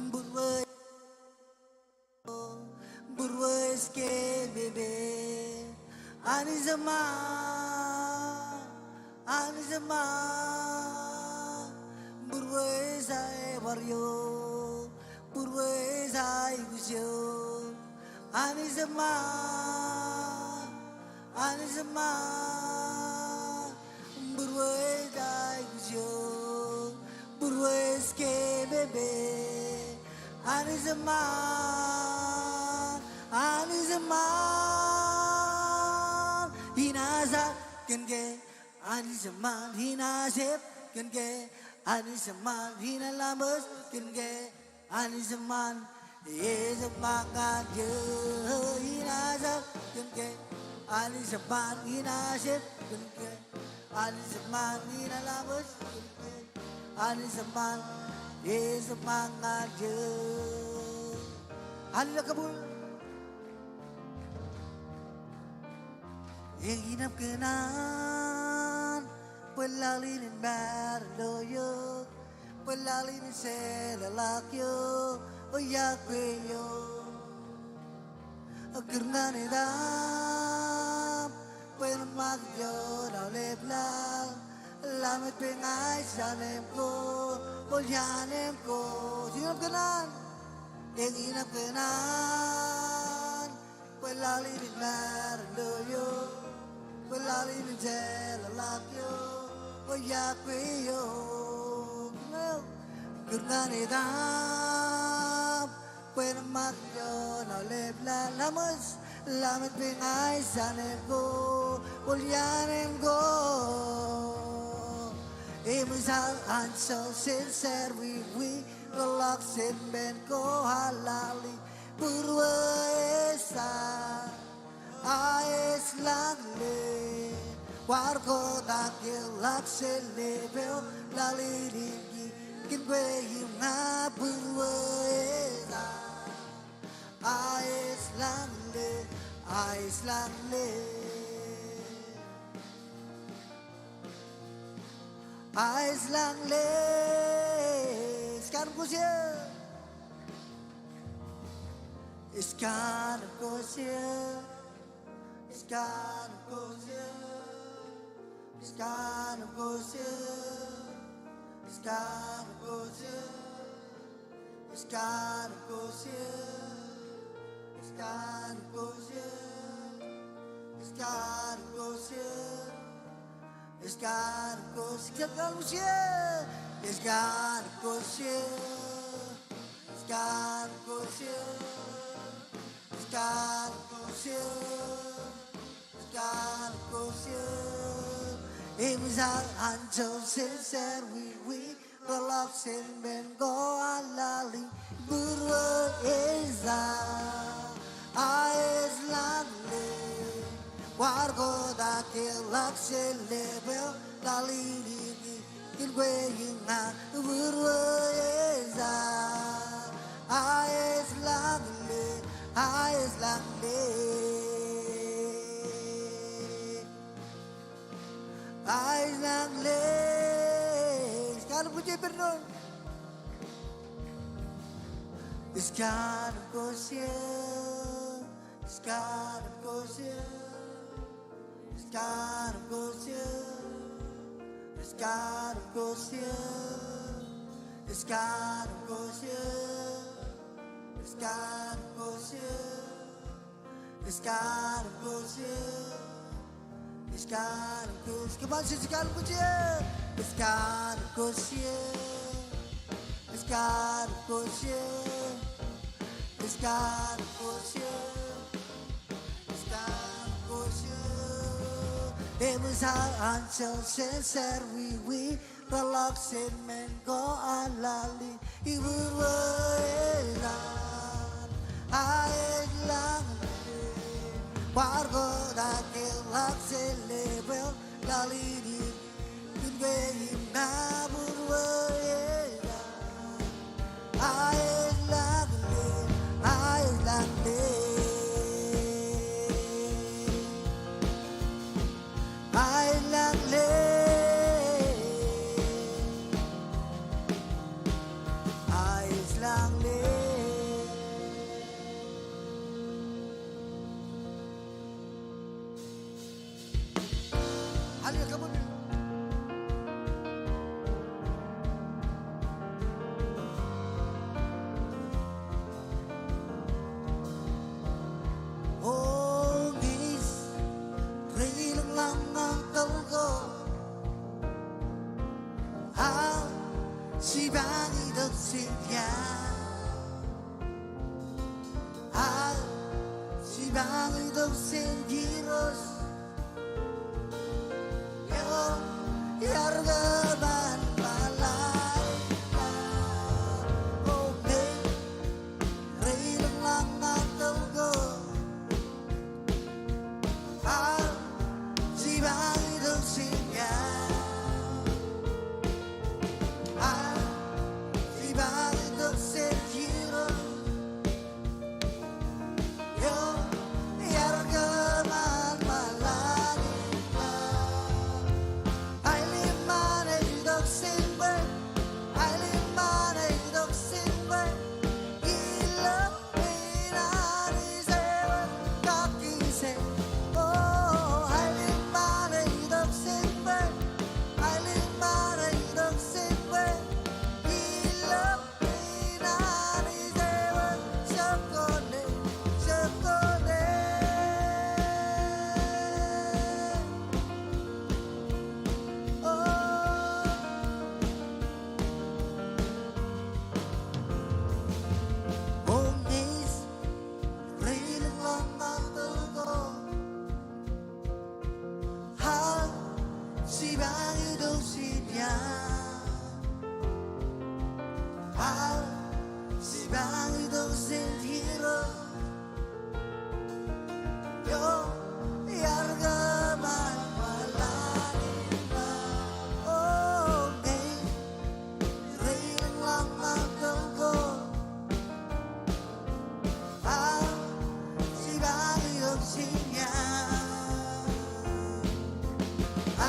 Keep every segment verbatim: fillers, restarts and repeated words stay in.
būruō, būruō ej ke pepe. Anij eṃṃan, Anij eṃṃan, būruō ej ae bar eok, būruō ej aikuj eok. Anij eṃṃan, Anij eṃṃan, būruō ej aikuj eok, būruō ej ke pepe. Anij eṃṃan, Anij eṃṃan, inaaj kōn ke. Anij eṃṃan, inaaj kōn ke. Anij eṃṃan, inaaj laṃōj kōn ke. Anij eṃṃan, ej eṃṃan ñan eō, inaaj kōn ke. Anij eṃṃan, inaaj kōn ke. Anij eṃṃan, inaaj laṃōj kōn ke. Anij eṃṃan, ej eṃṃan ñan eō. Hallelujah, kabul. Eñin eo kōṇaan, bwe laḷ in ej maroñ ilo eok, bwe laḷ in ej jeḷāḷọk eok, eo iọkwe eok. Kūr ñan etaṃ, bwe ren ṃakūt ioon aolep laḷ, laṃōj bwe ña ij anemkwōj, bōlen anemkwōj. Eñin eo kōṇaan, eñin eo kōṇaan, bwe laḷ in ej maroñ ilo eok, bwe laḷ in ej jeḷāḷọk eok, eo iọkwe eok. Kūr ñan etaṃ, bwe ren ṃakūt ioon aolep laḷ, laṃōj, laṃōj bwe ña ij anemkwōj, bōlen anemkwōj. Eṃōj an anjel jān serwiwi, reḷọk jān men ko al laḷ in, būruō ej aō, a ej lañlōñ. Kwaar kotak eḷak jān lepeo, laḷ in ej kōn kwe im ña, būruō ej aō, a ej lañlōñ, a ej lañlōñ. A ej lañlōñ. Ej kanooj eō. Ej kanooj eō. Ej kanooj eō. Ej kanooj eō. Ej kanooj eō, ej kanooj eō, ej kanooj eō, ej kanooj eō, ej kanooj eō, ej kanooj eō, ej kanooj eō. Ej kanooj eō. Eṃōj an anjel jān serwiwi, reḷọk jān men ko al laḷ in, būruō ej aō, a ej lañlōñ. Kwaar kotak eḷak jān lepeo, laḷ in ej kōn kwe im ña, būruō ej aō, a ej lañlōñ, a ej lañlōñ, a ej lañlōñ. Ej kanooj eō, ej kanooj eō. Ej kanooj eō. Ej kanooj eō. Ej kanooj eō. Ej kanooj eō. Ej kanooj eō. Ej kanooj eō. Ej kanooj eō. Come on, ej kanooj eō. Ej kanooj eō. Ej kanooj eō. Ej kanooj eō. Ej kanooj eō. Eṃōj an anjel jān serwiwi, reḷọk jān men ko al laḷ in, būruō ej aō, a ej lañlōñ. Kwaar kotak eḷak jān lepeo, laḷ in ej kōn kwe im ña, būruō ej aō, a ej lañlōñ, a ej lañlōñ, a ej lañlōñ, a ej lañlōñ. Ak jipañ itok jān Irooj eo iar kōṃanṃan ḷalem. O me rej lōñḷọk ṃōttan ko. Ak jipañ itok jān kōm. Ak jipañ itok jān Irooj eo iar kōṃanṃan ḷalem. Aelōñ ṃaan ej itok jān kwe. Aelōñ ṃaan ej itok jān kwe. Ilo Ak jipañ itok jān kōm. Ak jipañ itok jān Irooj eo iar kōṃanṃan ḷalem. O me rej lōñḷọk ṃōttan ko. Ak jipañ itok jān kōm.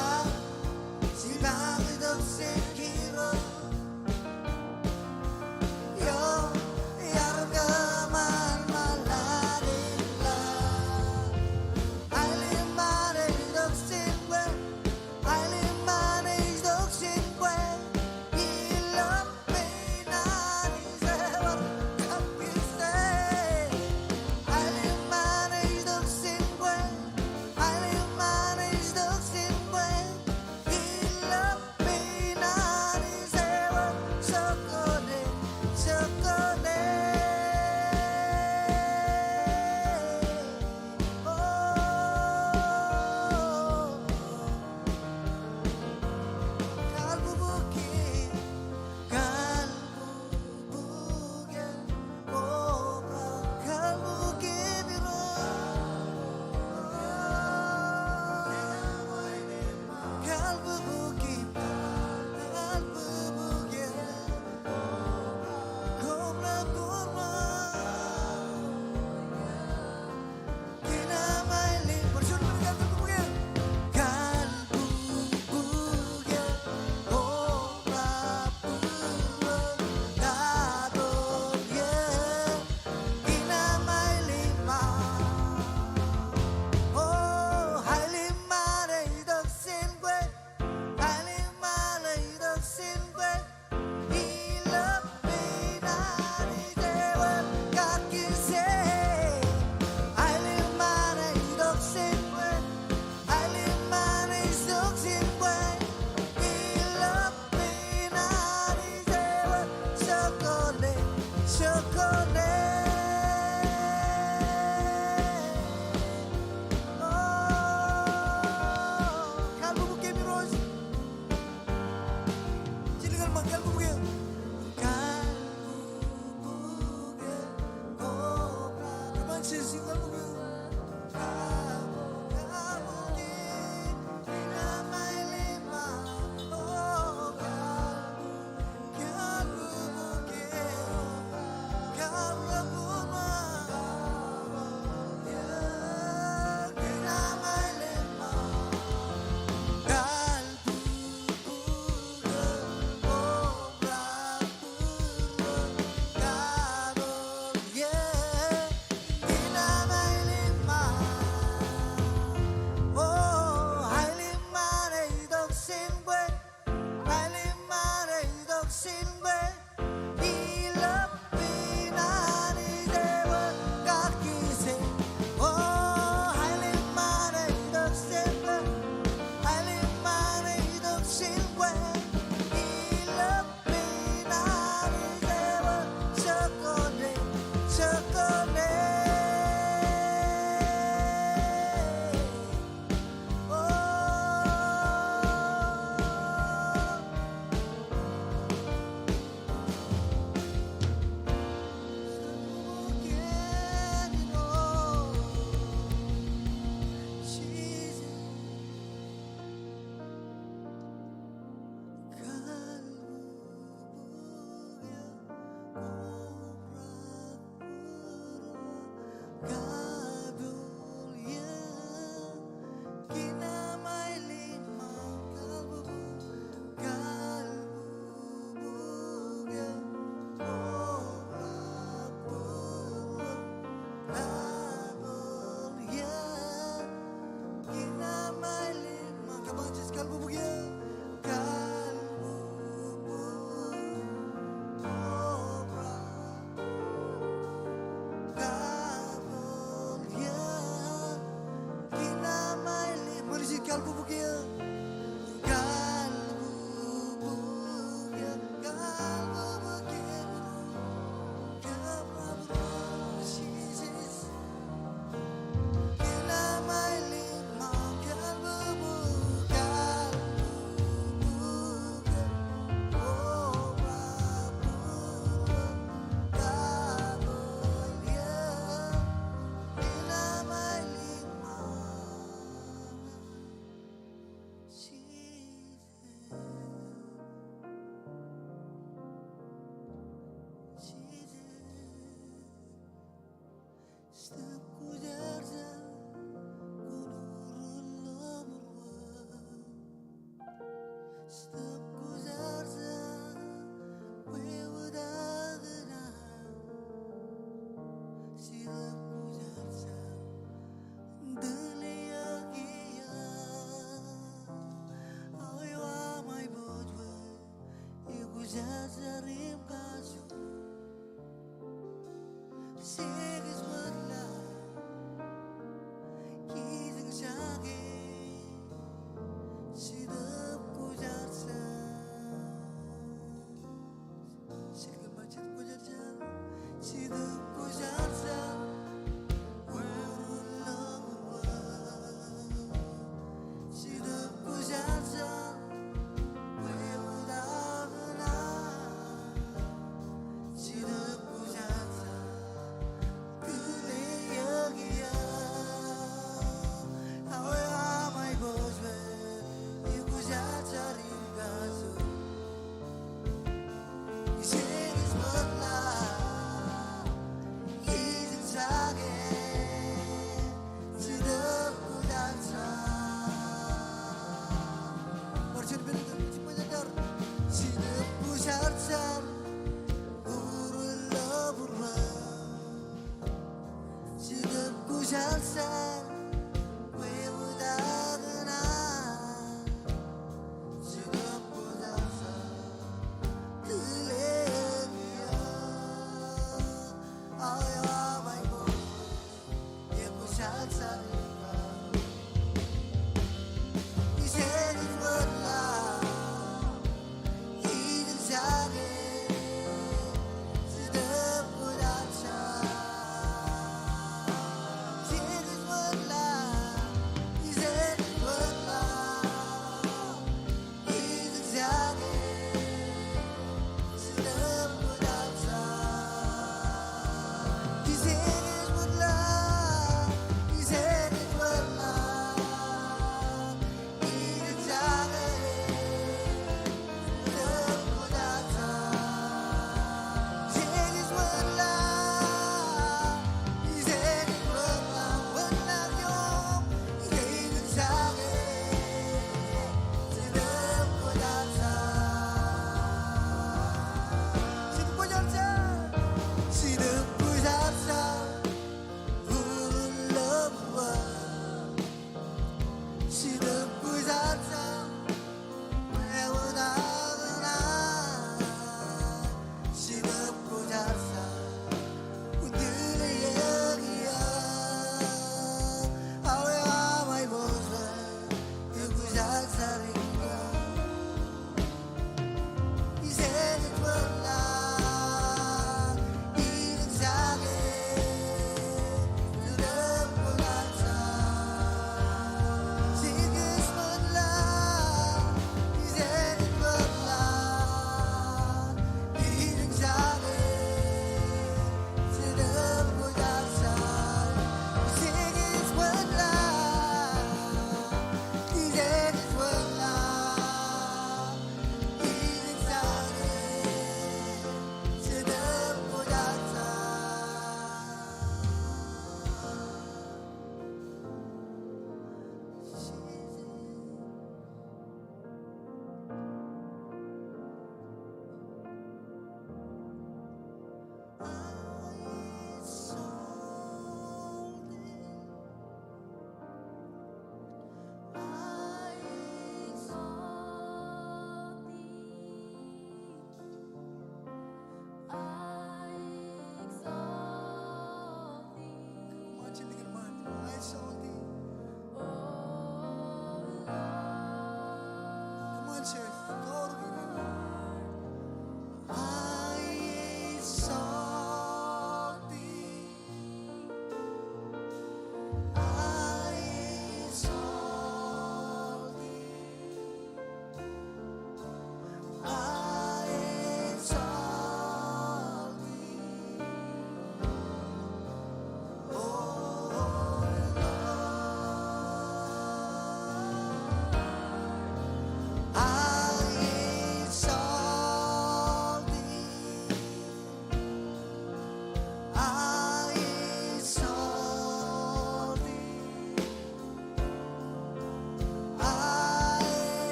Ak jipañ itok jān Irooj eo iar kōṃanṃan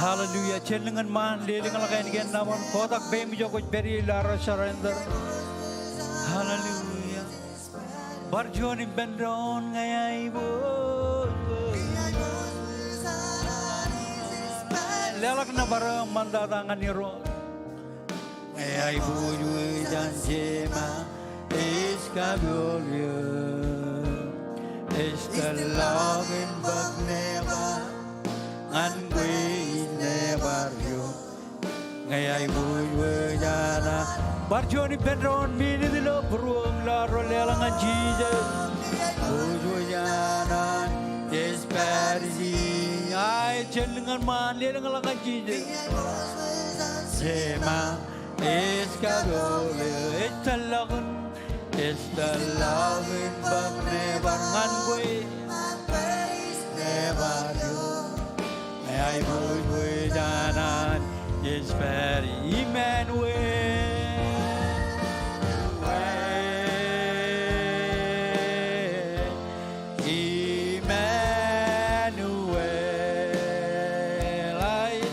Hallelujah. Jen lōñ ñan ṃaan, lelōñḷọk ānbwinniō, nōbar, kotak peiṃ ijo kwōj pād ie ilo ad surrender. Hallelujah. Bar juon ippān doon ñe aiboojoj. Leḷọk nōbar eo ṃaantata ñan Irooj. Ñe aiboojoj an Jema ej kapooj eō, ej tōllọk in bōk nebar ñan kwe ij nebar eok. Ñe aiboojoj an, bar juon ippān doon minit ilo būruōṃ ilo ad ro leḷọk ñan Jisōs. Aiboojoj an, an ej pād ijin. Aet, jen lōñ ñan ṃaan, lelōñḷọk ñan Jisōs. Jema ej kapooj eō, ej tōllọk in, ej tōllọk in bōk nebar ñan kwe ij nebar eok. Ñe aiboojoj an, an ej pād Imanuel. Imanuel. Aet.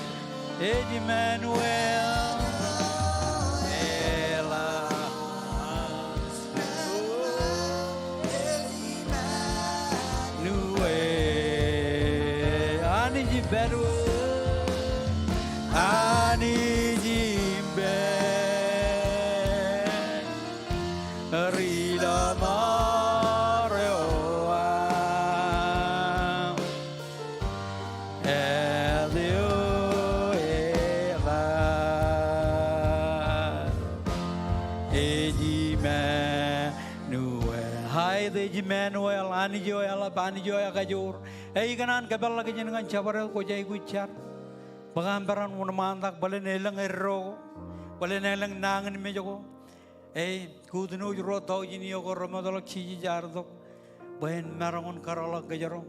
Ej Imanuel, eḷap. Imanuel, Anij ej pād wōt. Anij ej pād. Ri lọmọọr eo aṃ. Āinwōt eo eḷap, ej Imanuel. Aet, ej Imanuel, Anij eo eḷap, Anij eo ekajoor. Ej kōṇaan kōpeḷḷọk ijin ñan jabdewōt kwōj aikuj jar. Bōk aṃ peran wōnṃaantak, bōlen elōñ eddo ko, bōlen elōñ nañinmej ko. Ej, good news ruo tọujin iiō ko remootḷọk Jisōs ear itok bwe en maroñ in karōkḷọk kōjro.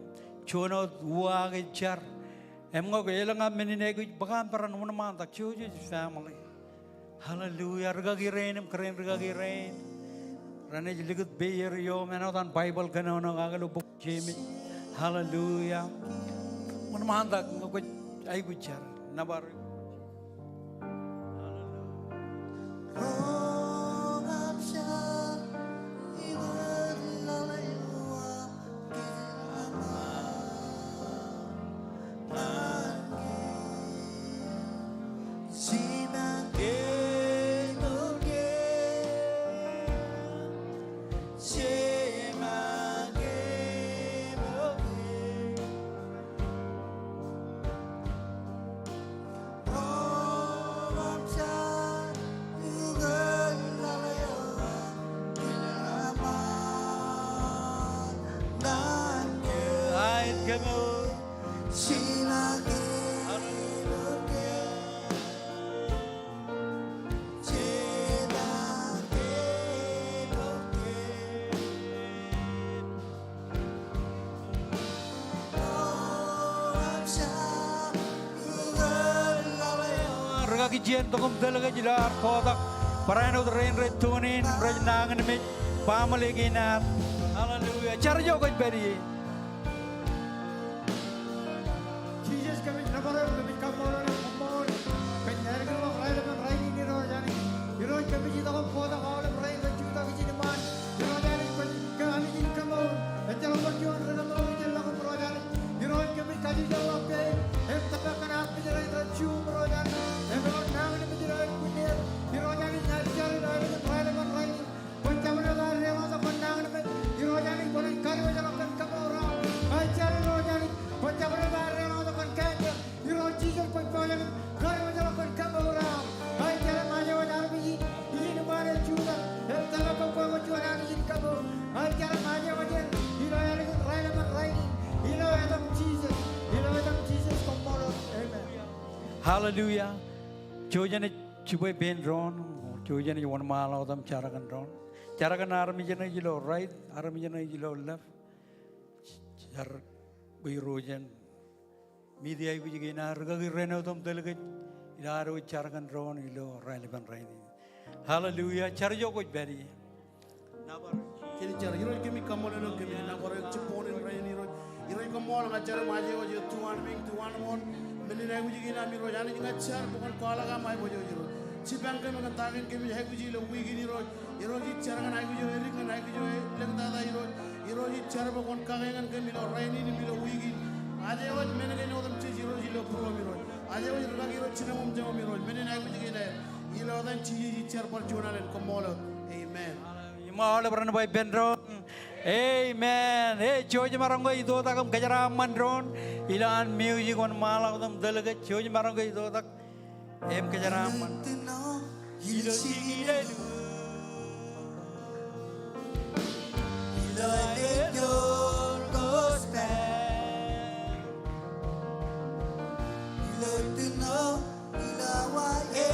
Juon wōt uwaak ej jar. Im ñe kwōj elōñ aṃ men in aikuj, bōk aṃ peran wōnṃaantak, church is family. Hallelujah. Rikaki rein im kōrā in rikaki rein. Renaaj likūt peier iiō im āinwōt an Baibōḷ kōnono kake ilo bok Jemes. Hallelujah. Wōnṃaantak ñe kwōj aikuj jar. Nōbar. Rikaki, jen tok im tōl kōj ilo ad kotak. Barāinwōt rein rej tune in, rej nañinmej, baaṃle kein ad. Hallelujah. Jar ijo kwōj pād ie. Jisōs, kōmij nōbar eok, kōmij kaṃṃoolol eok, koṃṃool. Kōmij ālikinḷọk raelepen rainin Irooj Anij. Irooj, kōmij itok im kotak aolep rein rej jutak ijin iṃaan. Irooj Anij, kwōj, kōm Anij in kaṃool. Ejjeḷọk bar juon ri kaṃool ijellọkūṃ, Irooj Anij. Irooj, kōmij kajjitōkḷọk peiṃ im tōmak kōn armej rein rej juṃ, Irooj Anij. Im ewōr nañinmej ilo elukkuun er. Irooj Anij, ña ij jar ilo ālikin raelepen rainin. Kwōn jabdewōt ad deḷọñtok kōn nañinmej. Irooj Anij, kwōnaaj kadiwōjḷọk kōn kamour eo aṃ. Ij jar Irooj Anij, kwōn jabdewōt ad deḷọñtok kōn cancer. Irooj Jisōs, kwōj pojak im kadiwōjḷọk kōn kamour eo aṃ. Ij jar im aje wōj armej in ijin iṃaan ej jutak im tōmak kōn kwe kwōj juon Anij in kamour. Ij jar im aje wōj er ilo ālikin raelepen rainin. Ilo etaṃ Jisōs, ilo etaṃ Jisōs, koṃṃool. Amen. Hallelujah. Jouj im jibwe pein doon, jouj im wōnṃaanḷọk wōt im jar kōn doon. Jar kōn armej eṇ ej ilo right, armej eṇ ej ilo left. Jar bwe Irooj en meet aikuj kein ad. Rikaki rein otem tōl kōj ilo ad wōj jar kōn doon ilo raelepen rainin. Hallelujah. Jar ijo kwōj pād ie. Nōbar. Jen jar. Irooj, kōmij kaṃṃoolol eok, kōmij nōbar eok jibboñōn rainin, Irooj. Irooj, koṃṃool, ña ij jar im aje wōj eok tuanmeiñ, tuanmooṇ. Men in aikuj kein am Irooj, Anij ña ij jar bwe kwōn kwaḷọk aṃ aiboojoj Irooj. Jipañ kōm kōn ta kein kōmij aikuji ilo wiik in Irooj. Irooj ij jar ñan aikuj eo edik, ñan aikuj eo elōñ tata Irooj. Irooj ij jar bwe kwōn kake ñan kōm ilo rainin im ilo wiik in. Aje wōj men kein otemjej Irooj ilo būruōm Irooj. Aje wōj rūkaki ro jinoñoul joñoul Irooj. Men in aikuj kein aer. Ilo etan Jisōs ij jar bar juon alen, koṃṃool wōt. Amen. Im aolep ren ba ippān doon. Amen. E, jouj maroñ ke itoitak im kōjeraaṃṃan doon ilo an music wōnṃaanḷọk wōt im tōl kōj. Jouj maroñ ke itoitak im kōjeraaṃṃan. Ilo jikin eo, ilo alen eo, gospel. Ilo itūṇo, ilo awa, e,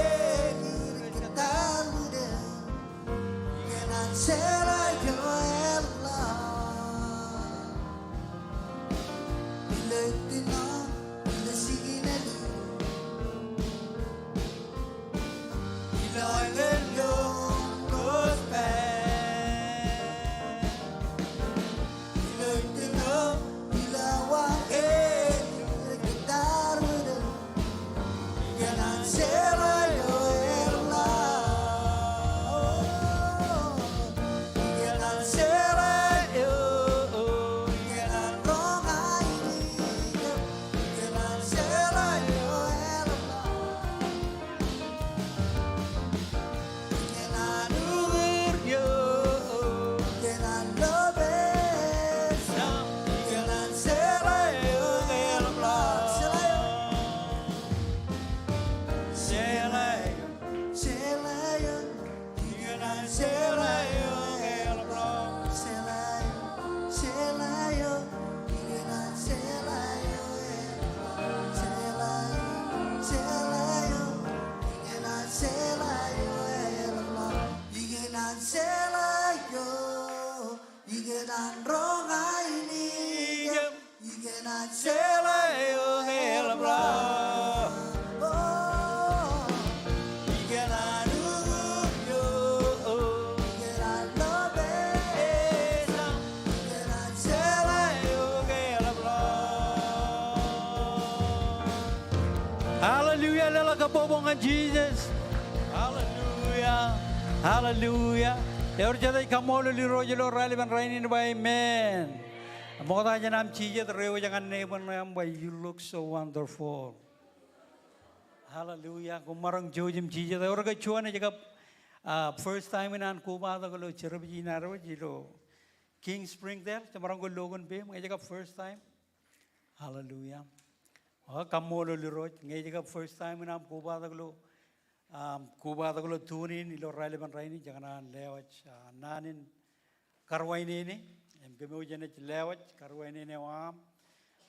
ilo kōttar eo. Ikōṇaan jeḷā eo eḷap ḷọk. Ilo itūṇo, ilo jikin eo. Ilo alen eo, gospel. Ilo itūṇo, ilo awa, e, ilo kōttar eo. Ikōṇaan jeḷā eo eḷap ḷọk. Ikōṇaan jeḷā eo, ikōṇaan roñae in. Ikōṇaan jeḷā eo eḷap ḷọk. Ikōṇaan uñūr eo, ikōṇaan lobes eo, ikōṇaan jeḷā eo eḷap ḷọk. Jeḷā eo, jeḷā eo, ikōṇaan jeḷā eo eḷap ḷọk. Jeḷā eo, jeḷā eo, ikōṇaan jeḷā eo eḷap ḷọk. Jeḷā eo, jeḷā eo, ikōṇaan jeḷā eo eḷap ḷọk. Ikōṇaan jeḷā eo, ikōṇaan roñae in. Ikōṇaan jeḷā eo eḷap ḷọk. O, ikōṇaan uñūr eo, ikōṇaan lobes eo, ikōṇaan jeḷā eo eḷap ḷọk. Hallelujah, leḷọk kabbokbok ñan Jisōs. Hallelujah, hallelujah. Ewōr jet ej kaṃṃoolol Irooj ilo raelepen rainin im ba amen. Ṃokta jān aṃ jijet, reiwōj ñan neighbor eo im ba, "You look so wonderful." Hallelujah. Koṃ maroñ jouj im jijet. Ewōr ke juon ej kab, ah, first time in an kobatok ilo service in ad wōj ilo King Springdale, jemaroñ ke lo kōn peiṃ, ej kab first time. Hallelujah. O, kaṃṃoolol Irooj, ñe ej kab first time in aṃ kobatok ilo, um, kobatok ilo tune in ilo raelepen rainin, jekōṇaan lewōj, ah, naan in karuwainene, im kōmwōj enaaj lewōj karuwainene eo aṃ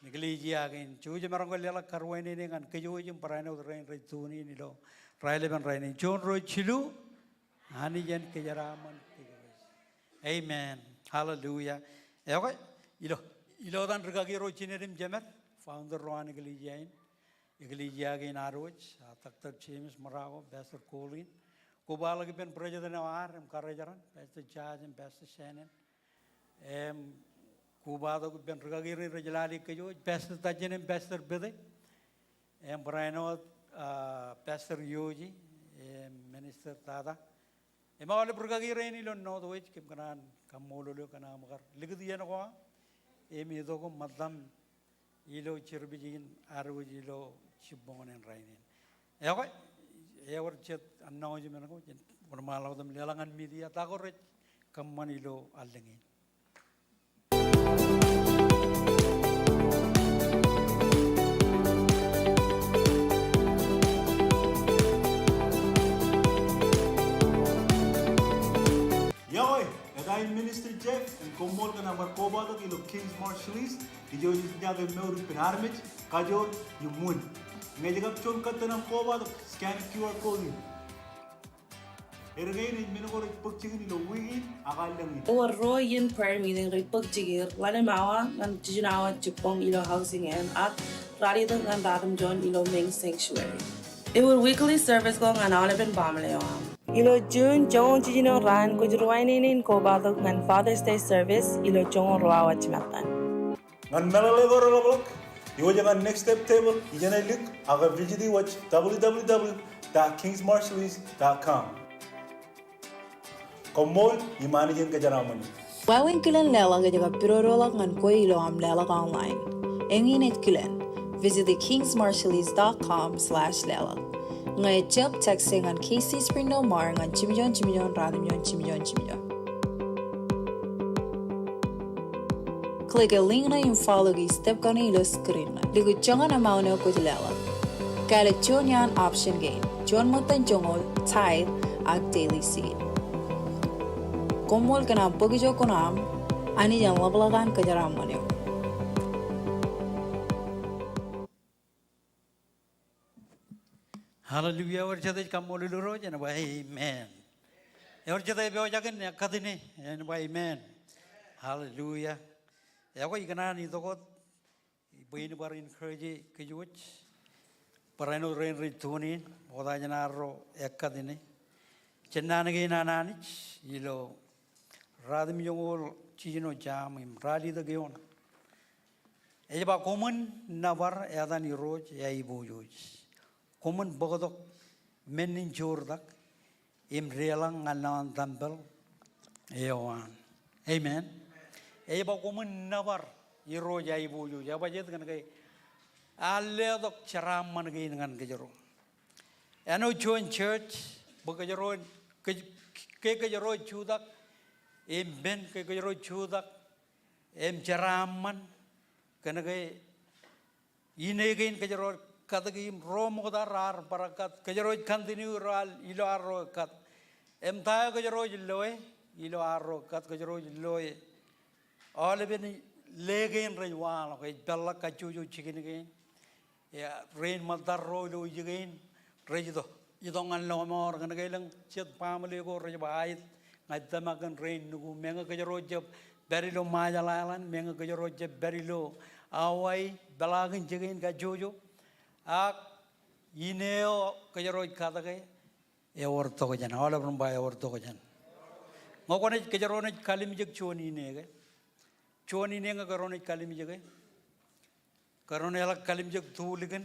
im eklejia kein. Jouj im maroñ ke leḷọk karuwainene ñan kōj wōj im barāinwōt rein rej tune in ilo raelepen rainin. Juon, ruo, jilu, Anij en kōjeraaṃṃan kōj wōj. Amen. Hallelujah. Ekwe, ilo, ilo etan rūkaki ro jined im jemed, founder ro an eklejia in, eklejia kein ad wōj, ah, Doctor James Marocco, Pastor Colin. Kobaḷọk ippān president eo ad im karijeraṇ, Pastor Judge im Pastor Shannon. Im kobatok ippān rūkaki rein rej lale kōj wōj, Pastor Tajen im Pastor Pete. Im barāinwōt, ah, Pastor Yoji, im Minister Tata. Im aolep rūkaki rein ilo Northwest, kōm kōṇaan kaṃṃoolol eok kōn aṃ kar likūt iien ko aṃ im itok im ṃōttaṃ ilo service in ad wōj ilo jibboñōn in rainin. Ekwe, ewōr jet announcement ko, jen wōnṃaanḷọk wōt im leḷọk ñan media ta ko rej kōṃṃan ilo allōñ in. Iọkwe, eta in Minister Jeff, im koṃṃool kōn aṃ bar kobatok ilo King's Marshallese. Ijo ej jake mour ippān armej, kajoor im wūn. Ñe ej kab juon kōttan aṃ kobatok, scan Q R code in. Erkein ej men ko rej bōk jikin ilo wiik in ak allōñ in. Ewōr ruo iien prayer meeting rej bōk jikier, ḷalem awa ñan jiljino awa jibboñ ilo Housing Inn ak ralitōk ñan ratimjuon ilo Ming Sanctuary. Ewōr weekly service ko ñan aolepen baaṃle eo aṃ. Ilo June joñoul jiljino raan kwōj ruwainene in kobatok ñan Father's Day service ilo joñoul ruo awa jimattan. Ñan meḷeḷe ko reḷapḷọk, Iwōj ñan Next Step Table, ijeṇe lik ak visit iwōj, W W W dot kings marshallese dot com. Koṃṃool im Anij en kōjeraaṃṃan eok. Wāween kilen leḷọk ej kab pidodoḷọk ñan kwe ilo aṃ leḷọk online. Eñin ej kilen, visit kings marshallese dot com slash leḷọk. Ñe ejjab, text e ñan K C Springdale Mar ñan jimjuon jimjuon ratimjuon jimjuon jimjuon. Click e link ṇe im follow e step kaṇe ilo screen ṇe. Likūt joñan amount eo kwōj leḷọk. Kāālōt juon iaan option kein. Juon ṃōttan joñoul, tithe, ak daily seed. Koṃṃool kōn aṃ bōk ijo kuṇaaṃ. Anij en ḷapḷọk an kōjeraaṃṃan eok. Hallelujah. Ewōr jet ej kaṃṃoolol Irooj, en ba amen. Ewōr jet ej pojak in ekkat ine, en ba amen. Hallelujah. Ekwe ikōṇaan itok wōt bwe in bar encourage kōj wōj barāinwōt rein rej tune in, ṃokta jān arro ekkat ine. Jān naan kein an Anij ilo Ratimjuonñoul jiljino Sam im ralitōk eoon. Ej ba, koṃwin nōbar etan Irooj aiboojoj. Koṃwin bōktok men in joortak im deḷọñ ñan lowaan tempel eo an. Amen. Ej ba koṃwin nōbar Irooj aiboojoj. Ej ba jet kōnke ear letok jeraaṃṃan kein ñan kōjro. Āinwōt juon church, bwe kōjro, ke, ke kōjro jutak, im pen ke kōjro jutak, im jeraaṃṃan, kōnke ine kein kōjro katōk im ro ṃokta raar bar kat, kōjro continue raar ilo arro ekkat. Im ta eo kōjro ej loe ilo arro ekkat, kōjro ej loe aolepen le kein rej waḷọk, ej peḷḷọk kajjojo jikin kein. Ea, rein ṃōttan ro ilo ijin kein rej itok, itok ñan lọmọọr, kōnke elōñ jet baaṃle ko rej ba aet ña ij tōmak kōn rein nukū. Meñe kōjro jab pād ilo Ṃajeḷ Island, meñe kōjro jab pād ilo Hawaii, peḷaakin jikin kajjojo. Ak ine eo kōjro ej katōke, ewōr tokjān. Aolep ren ba ewōr tokjān. Ñe kwōnaaj, kōjro naaj kalimjek juon ine ke, juon ine ñe kōjro naaj kalimjeke, kōjro naaj ḷak kalimjek tulikin.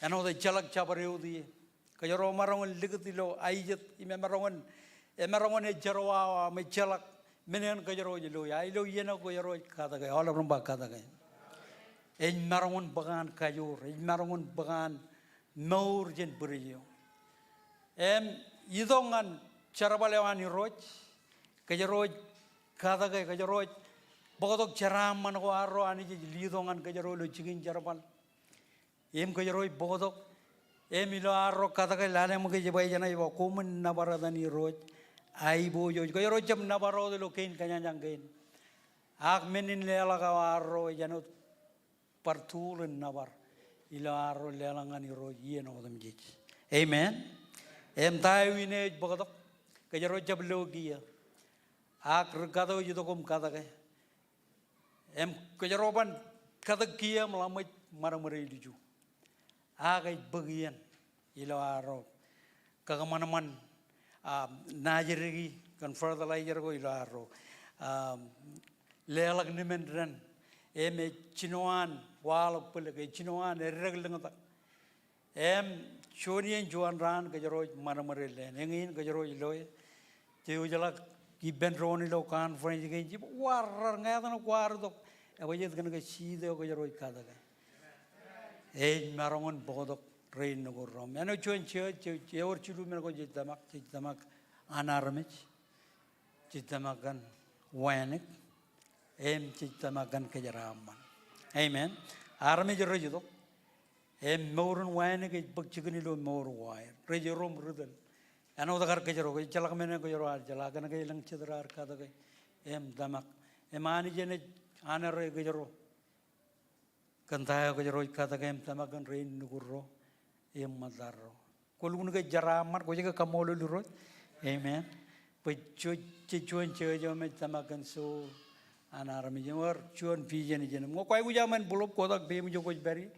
Āinwōt ejjeḷọk jabdewōt ie. Kōjro emaroñ in likūt ilo aijet im emaroñ in, emaroñ in ejjerwawa im ejjeḷọk men eṇ kōjro ej loe. A ilo iien eo kōjro ej katōke, aolep ren ba katōke. Ej maroñ in bōk an kajoor, ej maroñ in bōk an mour jān bwidej eo. Im itok ñan jerbal eo an Irooj, kōjro ej katōke, kōjro ej bōktok jeraaṃṃan ko arro Anij ej letok ñan kōjro ilo jikin jerbal. Im kōjro ej bōktok, im ilo arro katōke lale ṃōk ej ba, ej ba, koṃwin nōbar etan Irooj aiboojoj. Kōjro jab nōbar wōt ilo kein kōjañjañ kein. Ak men in leḷọk eo arro ej āinwōt bar tool in nōbar ilo arro leḷọk ñan Irooj iien otemjej. Amen. Im ta eo ine ej bōktok, kōjro jab lo kiiō. Ak ri-kato ej itok im katōke. Im kōjro ban katōk kiiō im ḷak ṃōj ṃadṃōde ilju. Ak ej bōk iien ilo arro kakōṃanṃan, ah, naajdik kōn fertilizer ko ilo arro, ah, leḷọk nimen dān. Im ej jino an waḷọk bwilōk, ej jino an eddek lōñtak. Im juon iien juon raan kōjro ej ṃadṃōde leen. Eñin kōjro ej loe. Jej wōjḷọk ippān doon ilo conference kein, jej ba kwaar rar, ñe etan kwaar itok, ej ba jet kōnke seed eo kōjro ej katōke ej maroñ in bōktok rein nukud ro. Āinwōt juon jej, jej, ewōr jilu men ko jej tōmak, jej tōmak an armej, jej tōmak kōn wānōk, im jej tōmak kōn kōjeraaṃṃan. Amen. Armej rej itok. Im mour in wānōk ej bōk jikin ilo mour ko aer. Rej erom ri tōl. Āinwōt kar kōjro, ejjeḷọk men eo kōjro ar jeḷā, kōnke elōñ jet raar katōke im tōmak. Im Anij enaaj honor e kōjro kōn ta eo kōjro ej katōke im tōmak kōn rein nukud ro im ṃōttan ro. Kwō lukkuun ke jeraaṃṃan, kwōj ke kaṃṃoolol Irooj? Amen. Bwe jej, jej juon church eo im ej tōmak kōn soul an armej. Im ewōr juon vision ijin. Im ñe kwaikuj aṃ envelope, kotak peiṃ ijo kwōj pād ie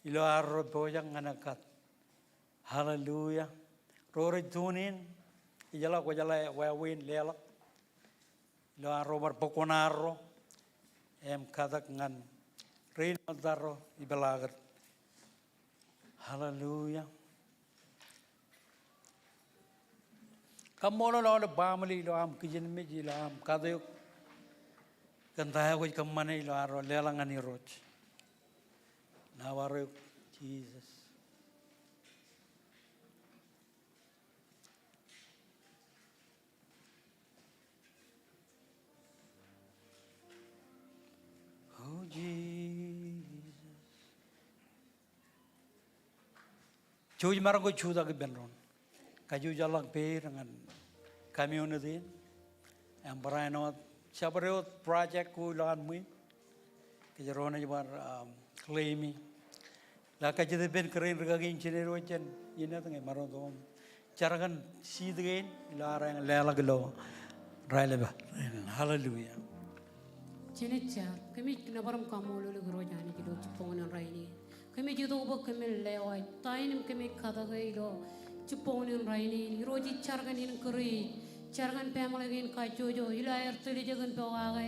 ilo arro pojak ñan ekkat. Hallelujah. Ro rej tune in, ijeḷā kwōjeḷā wāween leḷọk ilo arro bar bōk kuṇaarro im katak ñan rein ṃōttaro ipeḷaakin. Hallelujah. Kaṃṃoolol aolep baaṃle ilo aṃ kijenmej, ilo aṃ kate eok kōn ta eo kwōj kōṃṃane ilo arro leḷọk ñan Irooj. Nōbar eok, Jisōs. O Jisōs. Jouj maroñ ke jutak ippān doon. Kajjojo ḷọk peid ñan community in. Im barāinwōt, jabdewōt project ko ilowaan ṃwiin. Kōjro naaj bar, um, claim e. Ḷak kajjitōk ippān kōrā in rikaki in jined wōj jān Inet ñe maroñ to im jar kōn seed kein ilo ad leḷọk ilo raelep. Hallelujah. Jen jar. Kōmij nōbar im kaṃṃoolol eok Irooj Anij ilo jibboñōn rainin. Kōmij itok bwe kōmin lewōj ta in im kōmij katake ilo jibboñōn rainin. Irooj, ij jar kōn encourage, jar kōn family kein kajjojo ilo aer tiljek in pokake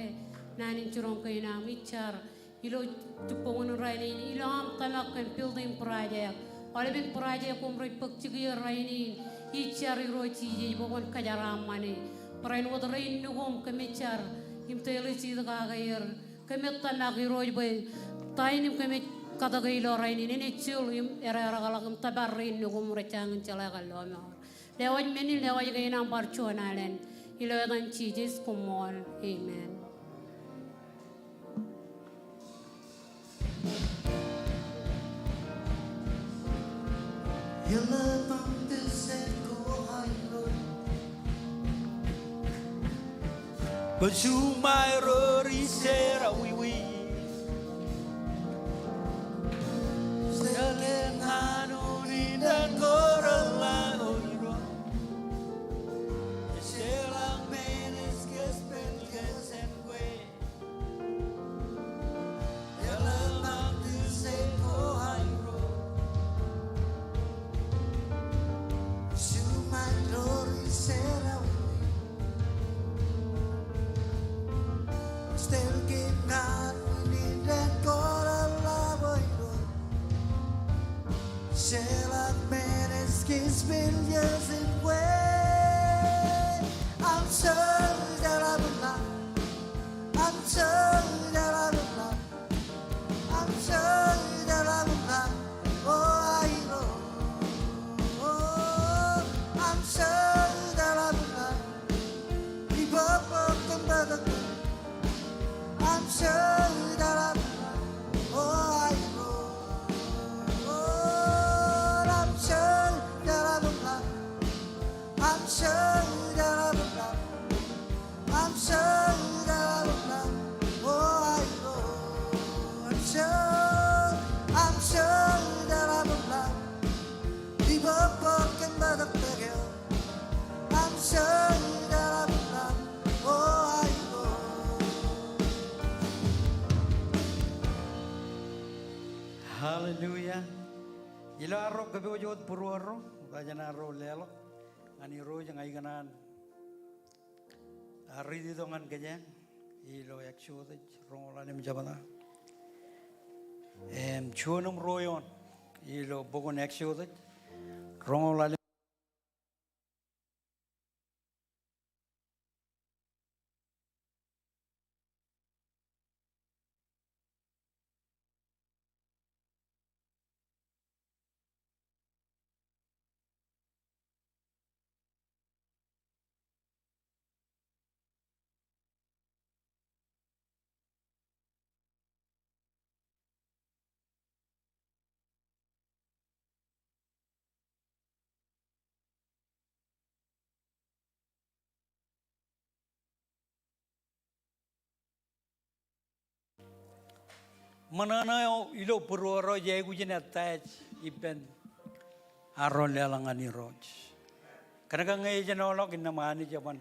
naan in jiroñ kein aṃ. Ij jar ilo jibboñōn rainin, ilo aṃ tōmak kōn building project, aolepen project ko im rej bōk jikier rainin. Ij jar Irooj Jisōs bwe kwōn kōjeraaṃṃane barāinwōt rein nukuṃ. Kōmij jar im tōl e jidik kake er. Kōmij tōmak Irooj bwe ta in im kōmij katake ilo rainin en ejjeḷọk im ererekḷọk im tōpar rein nukuṃ rej jañin jeḷā kar lọmọọr. Lewōj men in, lewōj kein aṃ bar juon alen. Ilo etan Jisōs, koṃṃool. Amen. Bwe juṃae ro ri jerọwiwi, jelen ñan unin dān ko reḷḷā, O Irooj. Jeḷā men ej kōjepel kōj jān kwe. Hallelujah. Ilo arro kōpooj wōt būruorro, bar jān arro leḷọk ñan Irooj ña ikōṇaan riiti tok ñan kōjeañ ilo Exodus roñoul ḷalem jebta im juon im ruo eoon ilo bok in Exodus roñoul ḷalem. Ṃōṇōṇō eo ilo būruorro ej aikuj in attach ippān arro leḷọk ñan Irooj. Kōnke ñe ej āinwōt innām Anij eban,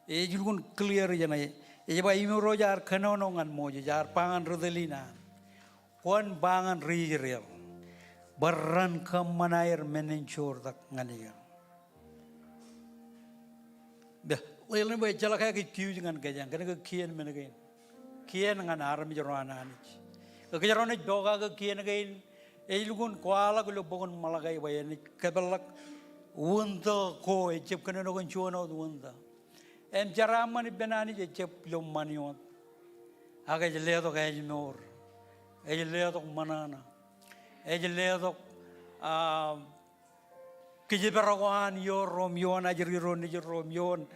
ej lukkuun clear jān e, ej ba im Irooj ear kōnono ñan Moses, ear ba ñan ri tōl in an, kwōn ba ñan ri Israel bwe ren kōṃṃan aer men in joortak ñan eō. Bwe, ḷeeḷe bwe ejjeḷọk aō kiiō ñan kōjeañ, kōnke kien men kein. Kien ñan armej ro an Anij. Kōjro naaj pokake kien kein, ej lukkuun kwaḷọk ilo bok in Malakai bwe enaaj kōpeḷḷọk window ko, ejjab kōnono kōn juon wōt window. Im jeraaṃṃan ippān Anij ejjab ilo ṃani wōt. Ak ej letok ājmour. Ej letok ṃōṇōṇō. Ej letok, ah, kijeperok ko an ioon ro im ioon ajri ro nejin ro im ioon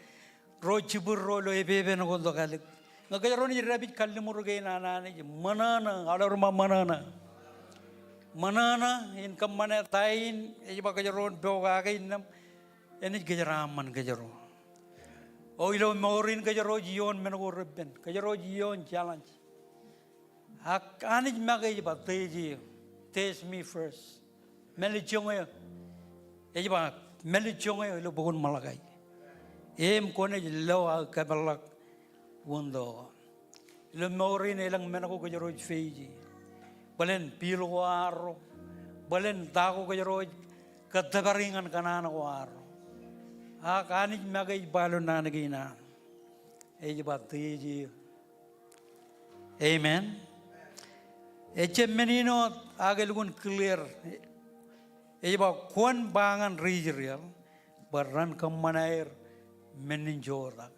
ro jibwid ro ilo epepen ko tok ālik. Ñe kōjro naaj dāpij kalliṃur kein an Anij, ṃōṇōṇō, aolep ri ṃōṇōṇō. Ṃōṇōṇō in kōṃṃane ta in ej ba kōjro en pokake innām enaaj kōjeraaṃṃan kōjro. O ilo mour in kōjro ej ioon men ko repen, kōjro ej ioon challenge. Ak Anij make ej ba test eō, test me first. Mālejjoñ eō. Ej ba mālejjoñ eō ilo bok in Ṃōḷakai. Im kwōnaaj lo aō kōpeḷḷọk window ko. Ilo mour in elōñ men ko kōjro ej face e. Bōlen bill ko arro. Bōlen ta ko kōjro ej kōttōpar ñan kōṇaan ko arro. Ak Anij make ej ba ilo naan kein an. Ej ba test eō. Amen. Ejjab men in wōt ak elukkuun clear. Ej ba kwōn ba ñan ri Israel bwe ren kōṃṃan aer men in joortak.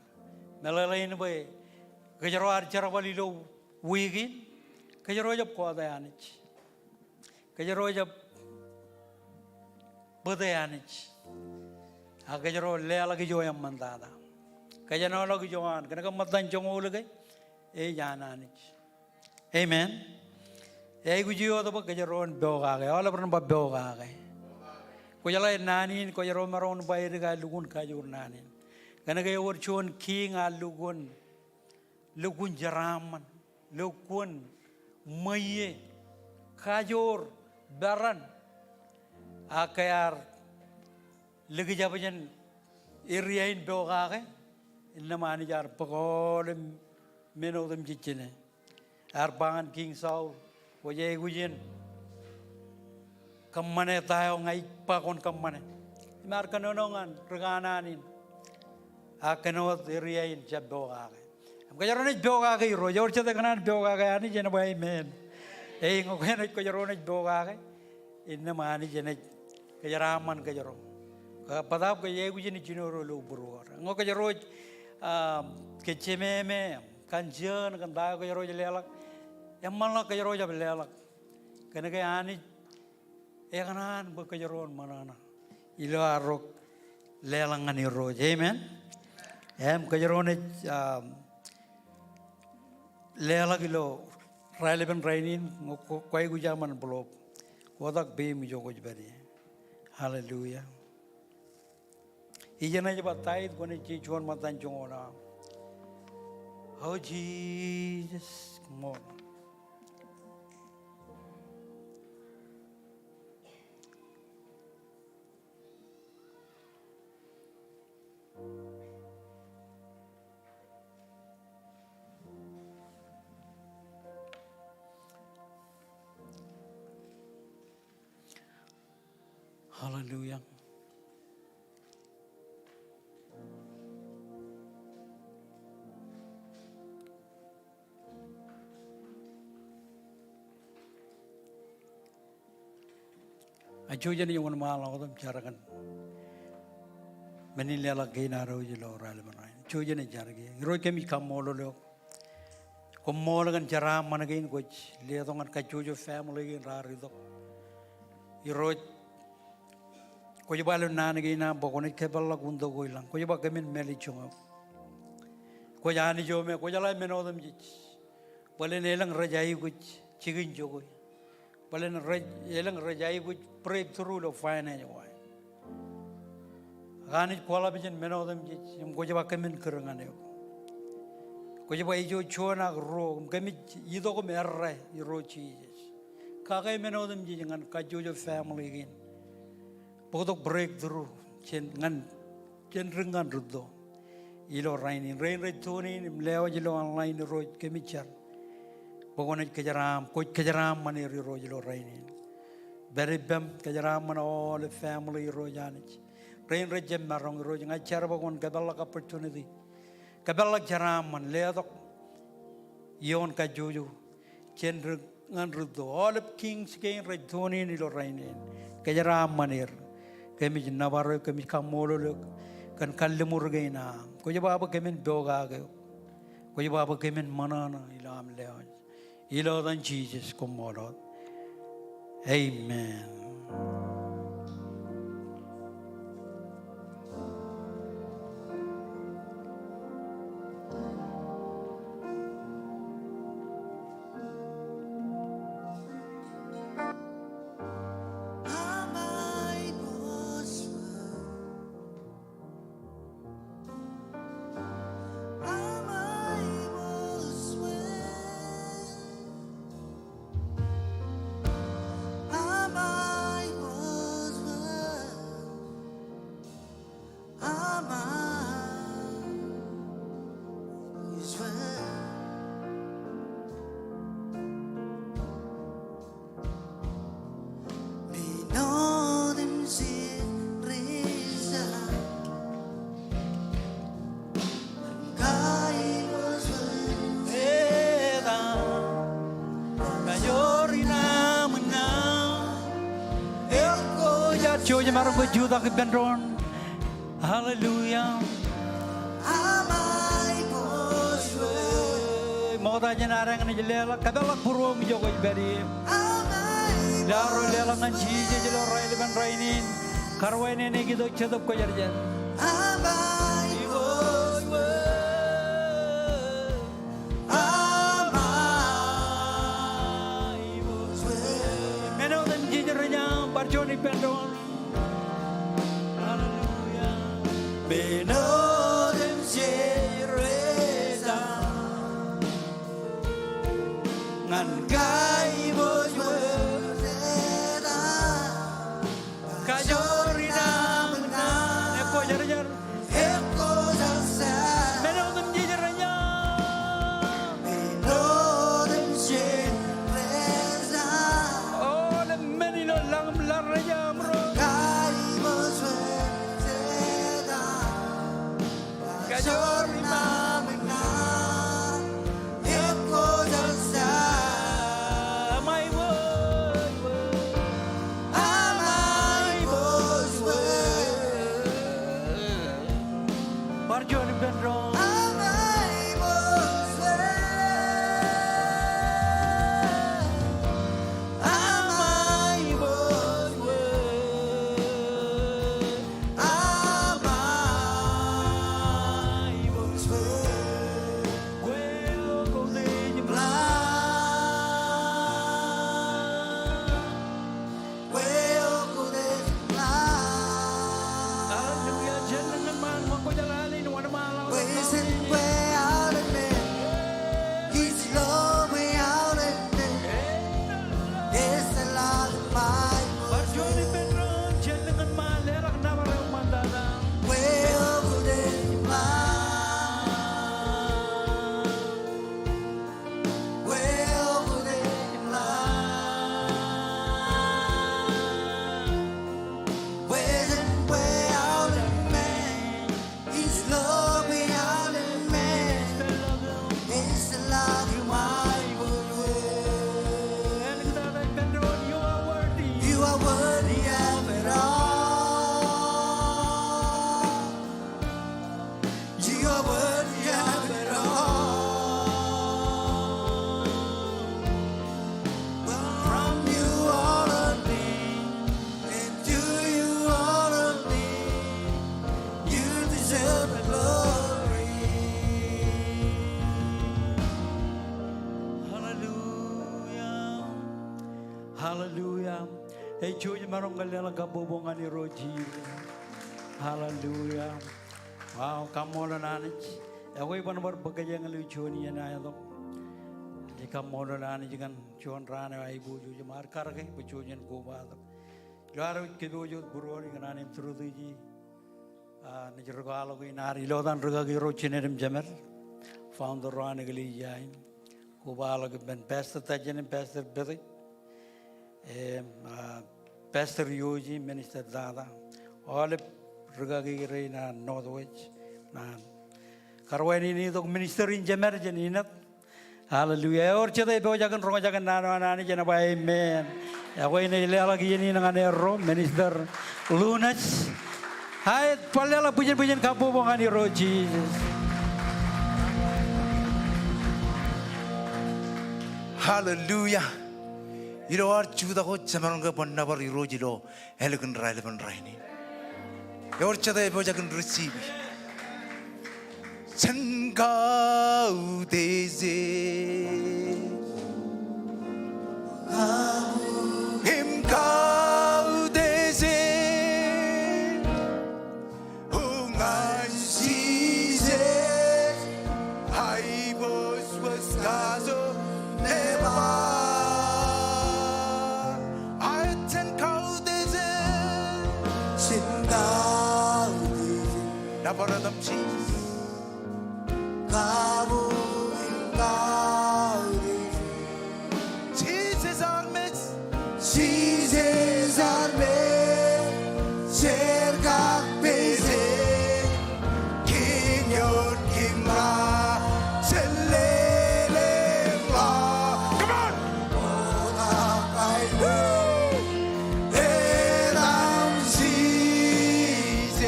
Meḷeḷein bwe kōjro ar jerbal ilo wiik in, kōjro jab kọọte Anij. Kōjro jab bōte Anij. Ak kōjro leḷọk ijo eṃṃantata. Kōjenolọk ijo an, kōnke ṃōttan joñoul ke ej an Anij. Amen. Ej aikuj wōt bwe kōjro en pokake, aolep ren ba pokake. Kwōjeḷā naan in, kōjro maroñ in ba edik, a lukkuun kajoor naan in. Kōnke ewōr juon kiiñ a lukkuun lukkuun jeraaṃṃan, lukkuun ṃweiie, kajoor, peran, ak ke ear likjab jān area in pokake, innām Anij ear bōk aolep men otemjej jāne. Ear ba ñan Kiiñ Saul, kwōj aikuj in kōṃṃane ta eo ña ij ba kwōn kōṃṃane. Im ear kōnono ñan ri kanaan in. Ak kōn wōt area in jab pokake. Im kōjro naaj pokake Irooj. Ewōr jet ekōṇaan pokake Anij en ba amen. Ej ñe kwōnaaj, kōjro naaj pokake. Innām Anij enaaj kōjeraaṃṃan kōjro. Bōtaab kōj aikuj in jinoin ro ilo būruod. Ñe kōjro ej, ah, kōjjememe, kōn jen, kōn ta eo kōjro ej leḷọk. Eṃṃanḷọk kōjro jab leḷọk. Kōnke Anij ekōṇaan bwe kōjro en ṃōṇōṇō ilo arro leḷọk ñan Irooj. Amen. Im kōjro naaj, um, leḷọk ilo raelepen rainin, ñe kwō, kwō aikuj aṃ envelope. Kotak peiṃ ijo kwōj pād ie. Hallelujah. Ijeṇe ej ba tithe kwōnaaj juon ṃōttan joñoul aṃ. O Jisōs, ṃool. Hallelujah. Kajjojo jān wōnṃaanḷọk wōt im jar kōn men in leḷọk kein ad wōj ilo raelepen rainin. Kajjojo jān jar kein. Irooj kōmij kaṃṃoolol eok. Koṃṃool kōn jeraaṃṃan kein kwōj letok ñan kajjojo family kein raar itok. Irooj, kwōj ba ilo naan kein aṃ bwe kwōnaaj kōpeḷḷọk window ko ilañ. Kwōj ba kōmin mālejjoñ eok. Kwōj Anij eo me kwōjeḷā men otemjej. Bōlen elōñ rej aikuj jikin jokwe. Bōlen rej, elōñ rej aikuj breakthrough ilo finance ko aer. Ak Anij kwōḷap jān men otemjej, im kwōj ba kōmin kūr ñan eok. Kwōj ba ijo juon ak ruo, im kōmij itok im errā Irooj Jisōs. Kake men otemjej ñan kajjojo family kein. Bōktok breakthrough, jān ñan, jān dik ñan rūtto. Ilo rainin, rein rej tune in im lewōj ilo online Irooj kōmij jar. Bwe kwōnaaj kōjeraaṃ, kwōj kōjeraaṃṃan er Irooj ilo rainin. Pād ippaṃ kōjeraaṃṃan aolep family Irooj Anij. Rein rej jab maroñ Irooj ña ij jar bwe kwōn kōpeḷḷọk opportunity. Kōpeḷḷọk jeraaṃṃan letok. Ioon kajjojo. Jān dik ñan rūtto. Aolep kings kein rej tune in ilo rainin. Kōjeraaṃṃan er. Kōmij nōbar eok, kōmij kaṃṃoolol eok kōn kalliṃur kein aṃ. Kwōj ba bwe kōmin pokake eok. Kwōj ba bwe kōmin ṃōṇōṇō ilo aṃ lewōj. Ilo etan Jisōs koṃṃool wōt. Amen. Jouj im maroñ ke jutak ippān doon. Hallelujah. Ṃokta jān ad eñin ej leḷọk, kōpeḷḷọk būruōm ijo kwōj pād ie. Ilo ad ro leḷọk ñan Jisōs ilo raelepen rainin. Karuwainene kōj itok Jetōb Kwōjarjar. Men otemjej rein aṃ, bar juon ippān doon. Hallelujah. Men otemjej rein aṃ, ñan kaibōjwōj etan. Kajoor in aṃ ñan. Ekwe jar jar. Men otemjej rein aṃ. Aolep men ilo lañ im laḷ rej amro. Kajoor in aṃ. Bar juon ippān doon. Hallelujah. Hallelujah. Ej jouj maroñ ke leḷọk kabbokbok ñan Irooj Jisōs. Hallelujah. Wow, kaṃṃoolol Anij. Ekwe, iban bar bōk kōj eñin ilo juon iien aetok. Ij kaṃṃoolol Anij kōn juon raan eo aiboojoj im ad karōke bwe jouj jen kobatok. Ilo ad wōj kōpooj wōt būruon ikōṇaan im tūrtūji, ah, naaj ri kwaḷọk in ad ilo etan rūkaki ro Jined im Jemed, founder ro an eklejia in. Kobaḷọk ippān Pastor Tajen im Pastor Pete. Im, ah, Pastor Yoji, Minister Tata. Aolep rūkaki rein an Northwest. Ñan karuwainene itok minister in jemed jān Inōt. Hallelujah. Ewōr jete epojak in roñjake naan eo an Anij, enaaj ba amen. Ekwe inaaj leḷọk iien in ñan erro, Minister Lunas. Aet, bar leḷọk bwijin bwijin kabbokbok ñan Irooj Jisōs. Hallelujah. Ilo ad jutak wōt, jemaroñ ke bar nōbar Irooj ilo ālikin raelepen rainin. Ewōr jete epojak in receive. Jen kautiej im kautiej ñan Jisōs, aiboojoj kajoor nebar. Aet, jen kautiej. Jen kautiej. Nōbar etan Jisōs. Kabuñ im kautiej. Jisōs armej. Jisōs armej, jen kakpeje. Kiiñ ioon kiiñ ña, jen lelōñḷọk. Come on. Etan Jisōs.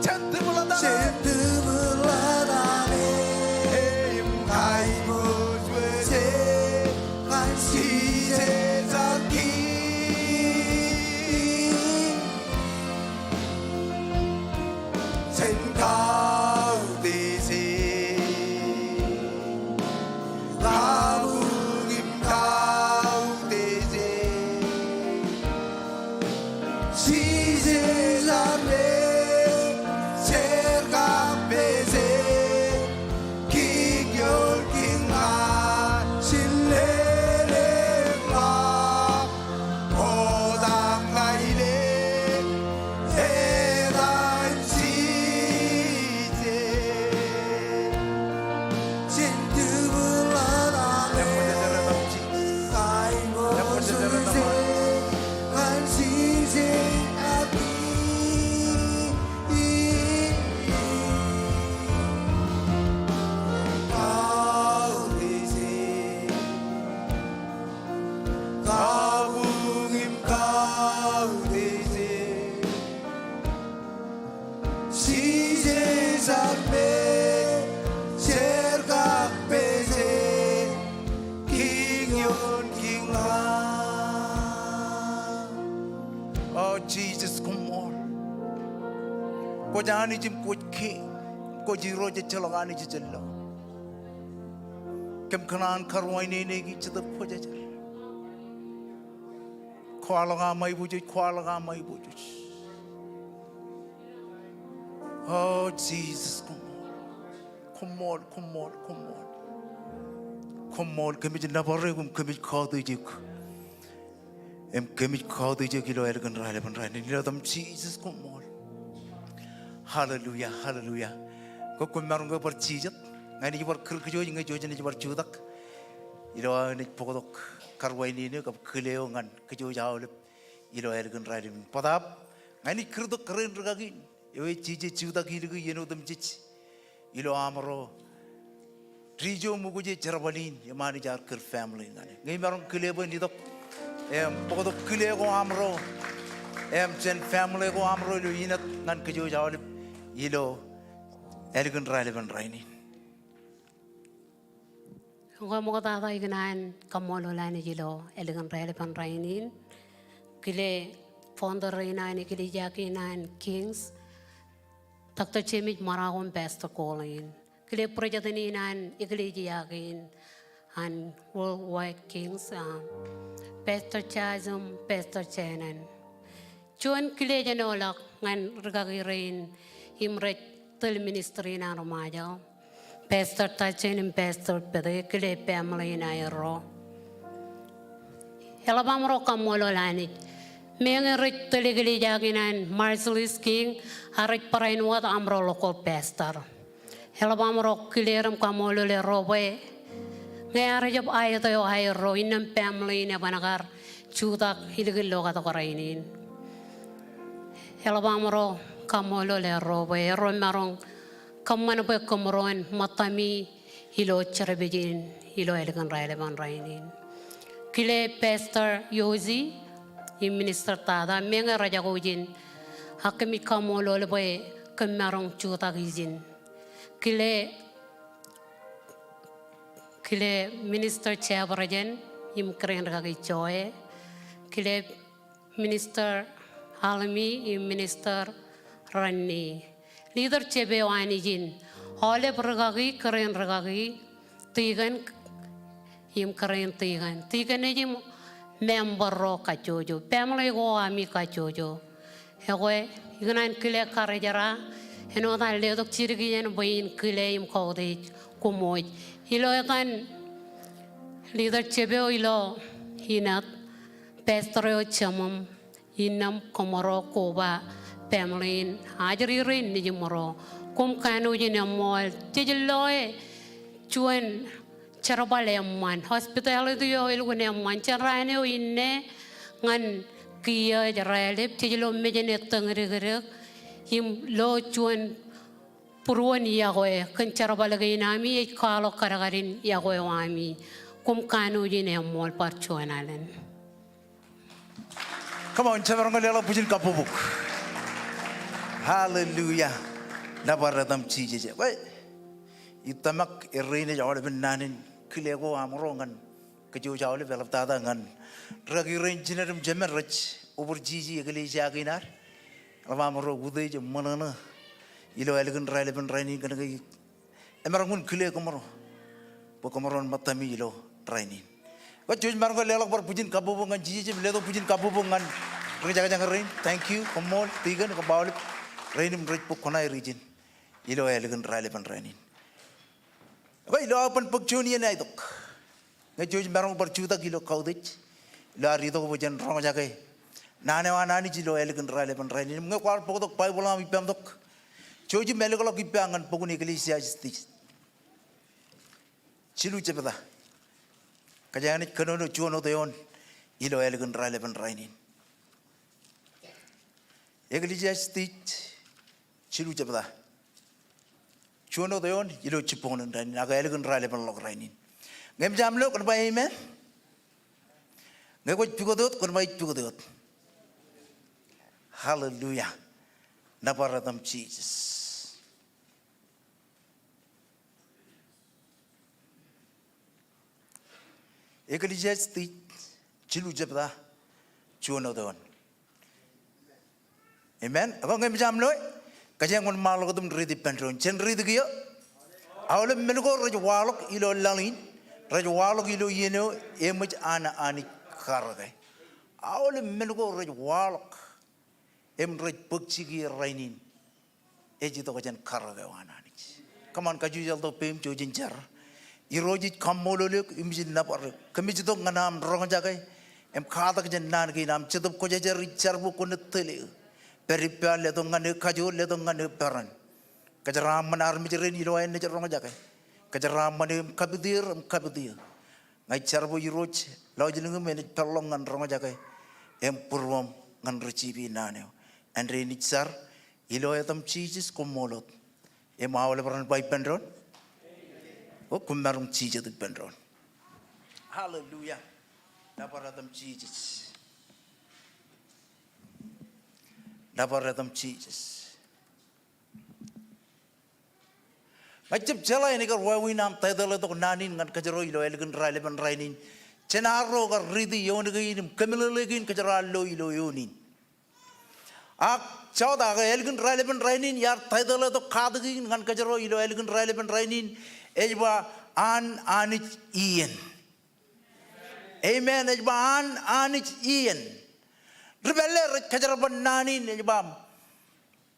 Jen tūbḷōtḷọk. Jen tūbḷōtḷọk. Im aiboojoj ñan Jisōs Kiiñ. Jen kautiej. Kabuñ im kautiej. Jisōs armej, jen kakpeje. Kiiñ ioon kiiñ ña, jen lelōñḷọk. Kotak ṇa ilo etan Jisōs. Jen tūbḷōtḷọk. Kabuñ im kautiej. Jisōs armej, jen kakpeje. Kiiñ ioon kiiñ ña. O Jisōs, koṃṃool. Kwōj Anij im kwōj Kiiñ. Kwōj Irooj ejjeḷọk anij ijellọk. Kōm kōṇaan karuwaineneik Jetōb Kwōjarjar. Kwaḷọk aṃ aiboojoj, kwaḷọk aṃ aiboojoj. O Jisōs, koṃṃool. Koṃṃool, koṃṃool, koṃṃool. Koṃṃool, kōmij nōbar eok im kōmij kautiej eok. Im kōmij kautiej eok ilo ālikin raelepen rainin. Ilo etaṃ Jisōs, koṃṃool. Hallelujah, hallelujah. Kwe kwōmaroñ ke bar jijet? Ña inaaj bar kūr kōj wōj ñe jej naaj bar jutak. Ilo aō naaj bōktok karuwainene kab kile eo ñan kōj wōj aolep ilo ālikin raelep in. Bōtaab, ña inaaj kūrtok kōrā in rūkaki in. Eo ej jeje jutak ilikū iien otemjej ilo amro dijo ṃokwe jerbal in im Anij ear kūr family in ñan e. Ñe imaroñ kile bwe en itok im bōktok kile ko amro im jān family ko amro ilo inōt ñan kōj wōj aolep ilo ālikin raelepen rainin. Im kab ṃoktata ikōṇaan kaṃṃoolol Anij ilo ālikin raelepen rainin. Kile founder rein an eklejia kein an Kings, Doctor James Marako im Pastor Colin. Kile president in an eklejia kein an Worldwide Kings, ah, Pastor Charles im Pastor Shannon. Juon kile ej āinwōt ḷọk ñan rūkaki rein im rej tōl ministry in an ri Ṃajeḷ, Pastor Tajen im Pastor Pete, kile family in aerro. Eḷap amro kaṃṃoolol Anij. Meñe rej tōl eklejia kein an Marshallese Kings, ak rej barāinwōt amro local pastor. Eḷap amro kile er im kaṃṃoolol erro bwe ñe ear jab aet eo aerro, innām family in eban kar jutak ilikin lokatok rainin. Eḷap amro kaṃṃoolol erro bwe erro maroñ kōṃṃan bwe kōmro en ṃōttami ilo service in ilo ālikin raelepen rainin. Kile Pastor Yosi im minister tata, meñe rej jako ijin, ak kōmij kaṃṃoolol bwe kōm maroñ jutak ijin. Kile, kile Minister Jefferson im kōrā in rikaki Joe, kile Minister Almi im Minister Ranni. Leadership eo an ijin, aolep rikaki, kōrā in rikaki, tikōn im kōrā in tikōn. Tikōn ej im member ro kajjojo. Family ko ami kajjojo. Ekwe, ikōṇaan kile karijera, āinwōt an letok jidik iien bwe in kile im kautiej koṃwōj. Ilo etan leadership eo ilo inet, pastor eo jeṃṃ, innām kōṃro, koba, family in ajri rein nejimro. Koṃ kanooj in eṃṃool, jej loe juon jerbal eṃṃan, hospitality eo elukkuun eṃṃan. Jān raan eo inne ñan kiiō ej raelep, jej lo mejān ettōñ dikdik im lo juon būruon iọkwe kōn jerbal kein ami ej kwaḷọk kadkadin iọkwe eo ami. Koṃ kanooj in eṃṃool bar juon alen. Come on, jemaroñ ke leḷọk bwijin kabbokbok. Hallelujah. Nōbar etaṃ Jisōs. Bwe, ij tōmak errein ej aolepen naan in kile ko aṃro ñan kōjwōj aolep eḷaptata ñan rikaki rein jined im jemed rej obwōr jiljino eklejia kein ad. Eḷap aṃro utiej im ṃōṇōṇō ilo ālikin raelepen rainin kōnke emaroñ in kile kōṃro bwe kōṃro en ṃōttami ilo rainin. Ekwe, jej maroñ ke leḷọk bar bwijin kabbokbok ñan Jisōs im letok bwijin kabbokbok ñan ri jekjeker rein. Thank you, koṃṃool, tikōn, kab aolep rein im rej bōk kuṇaer ijin ilo ālikin raelepen rainin. Ekwe, ilo aō ban bōk juon iien aetok, ñe jej maroñ bar jutak ilo kautiej, ilo ad itok bwe jen roñjake naan eo an Anij ilo ālikin raelepen rainin. Im ñe kwaar bōktok Baibōḷ eo aṃ ippaṃ tok, jej im ālōkḷọk ippa ñan bok in Ecclesiastes jilu jebta. Kōjeañ naaj kōnono juon wōt eoon ilo ālikin raelepen rainin. Ecclesiastes jilu jebta. Juon wōt eoon ilo jibboñōn in rainin, ak ālikin raelepenḷọk rainin. Ñe eṃōj aṃ lo, kwōn ba amen. Ñe kwōj pukot wōt, kwōn ba ij pukot wōt. Hallelujah. Nōbar etaṃ Jisōs. Ecclesiastes jilu jebta, juon wōt eoon. Amen. Ekwe ñe eṃōj aṃ loe, kōjeañ wōnṃaanḷọk wōt im riiti ippān doon. Jen riiti kiiō. Aolep men ko rej waḷọk ilo laḷ in, rej waḷọk ilo iien eo eṃōj an Anij karōke. Aolep men ko rej waḷọk im rej bōk jikier rainin, ej itok jān karōk eo an Anij. Kōṃṃan kajjojo ḷọk peiṃ, jouj im jar. Irooj, ij kaṃṃoolol eok im ij nōbar eok. Kōmij itok ñan aṃ roñjake im katak jān naan kein aṃ Jetōb Kwōjarjar ij jar bwe kwōn tōl eō. Pād ippa, letok ñan eō kajoor, letok ñan eō peran. Kōjeraaṃṃan armej rein ilo aer naaj roñjake. Kōjeraaṃṃan eō im kapit er im kapit eō. Ña ij jar bwe Irooj, lọjilñiṃ enaaj peḷḷọk ñan roñjake im būruōṃ ñan receive naan eo. Āindein ij jar ilo etaṃ Jisōs, koṃṃool wōt. Im aolep ren ba ippān doon, o, koṃ maroñ jijet ippān doon. Hallelujah. Nōbar etaṃ Jisōs. Nōbar etaṃ Jisōs. Ña ij jab jeḷā enaaj kar wāween aṃ title eo tok naan in ñan kōjro ilo ālikin raelepen rainin. Jān arro kar riiti eoon kein im kōmeḷeḷe kein kōjro ar lo ilo eoon in. Ak jota ke ālikin raelepen rainin, iar title eo tok katak in ñan kōjro ilo ālikin raelepen rainin, ej ba an Anij iien. Amen. Ej ba an Anij iien. Ri pālle rej kōjerbal naan in, ej ba,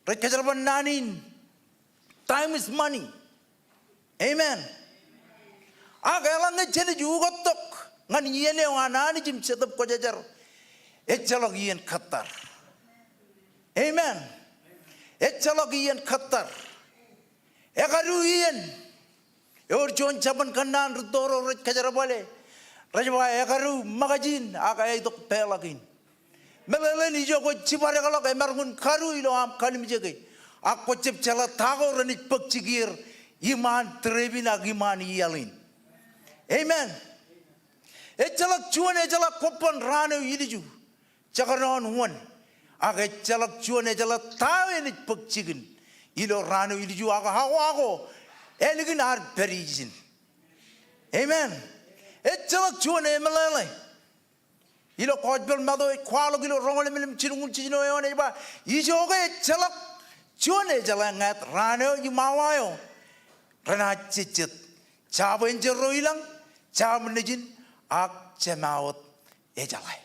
rej kōjerbal naan in, time is money. Amen. Ak eḷaññe jenaaj ukōttok ñan iien eo an Anij im Jetōb Kwōjarjar, ejjeḷọk iien kōttar. Amen. Ejjeḷọk iien kōttar. Ekadu iien. Ewōr juon jabōn kōnnaan rūtto ro rej kōjerbale. Rej ba ekadu ṃōkaj in ak āitok peḷọk in. Meḷeḷein ijo kwōj jibadekḷọk emaroñ in kadu ilo aṃ kalimjeke. Ak kwōj jab jeḷā ta ko renaaj bōk jikier iṃaan tūreep in ak iṃaan iaḷ in. Amen. Ejjeḷọk juon ejeḷā kobban raan eo ilju jekdọọn wōn, ak ejjeḷọk juon ejeḷā ta eo enaaj bōk jikin ilo raan eo ilju ak awa ko ālikin ad pād ijin. Amen. Ejjeḷọk juon emeḷeḷe. Ilo Gospel Matu ej kwaḷọk ilo roñoul emān im jilñuul jiljino eoon ej ba, ijoke ejjeḷọk juon ejeḷā ñāāt raan eo im awa eo renaaj jejjet. Jab enjeḷ ro ilañ, jab nejin, ak jema wōt ejeḷā.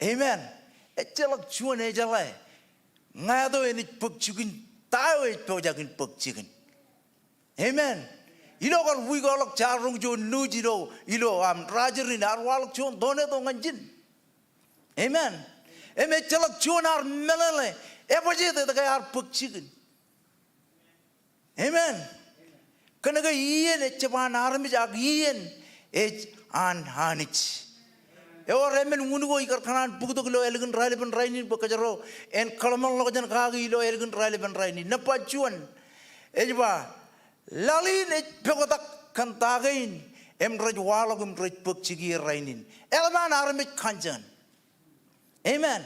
Amen. Ejjeḷọk juon ejeḷā ñāāt eo enaaj bōk jikin ta eo ej pojak in bōk jikin. Amen. Ilo kar wiik eo ḷọk jaar roñ juon news ilo, ilo, am, rajer in ear waḷọk juon tornado ñan ijin. Amen. Im ejjeḷọk juon ear meḷeḷe, ebajjeet etke ear bōk jikin. Amen. Kōnke iien ejjab an armej ak iien ej an Anij. Ewōr emān wūn ko ikar kōṇaan bōktok ilo ālikin raelepen rainin bwe kōjro en kōḷmānḷọkjeṇ kaki ilo ālikin raelepen rainin. Nōṃba juon, ej ba, laḷ in ej poktak kōn ta kein im rej waḷọk im rej bōk jikier rainin. Eḷap an armej kanjān. Amen.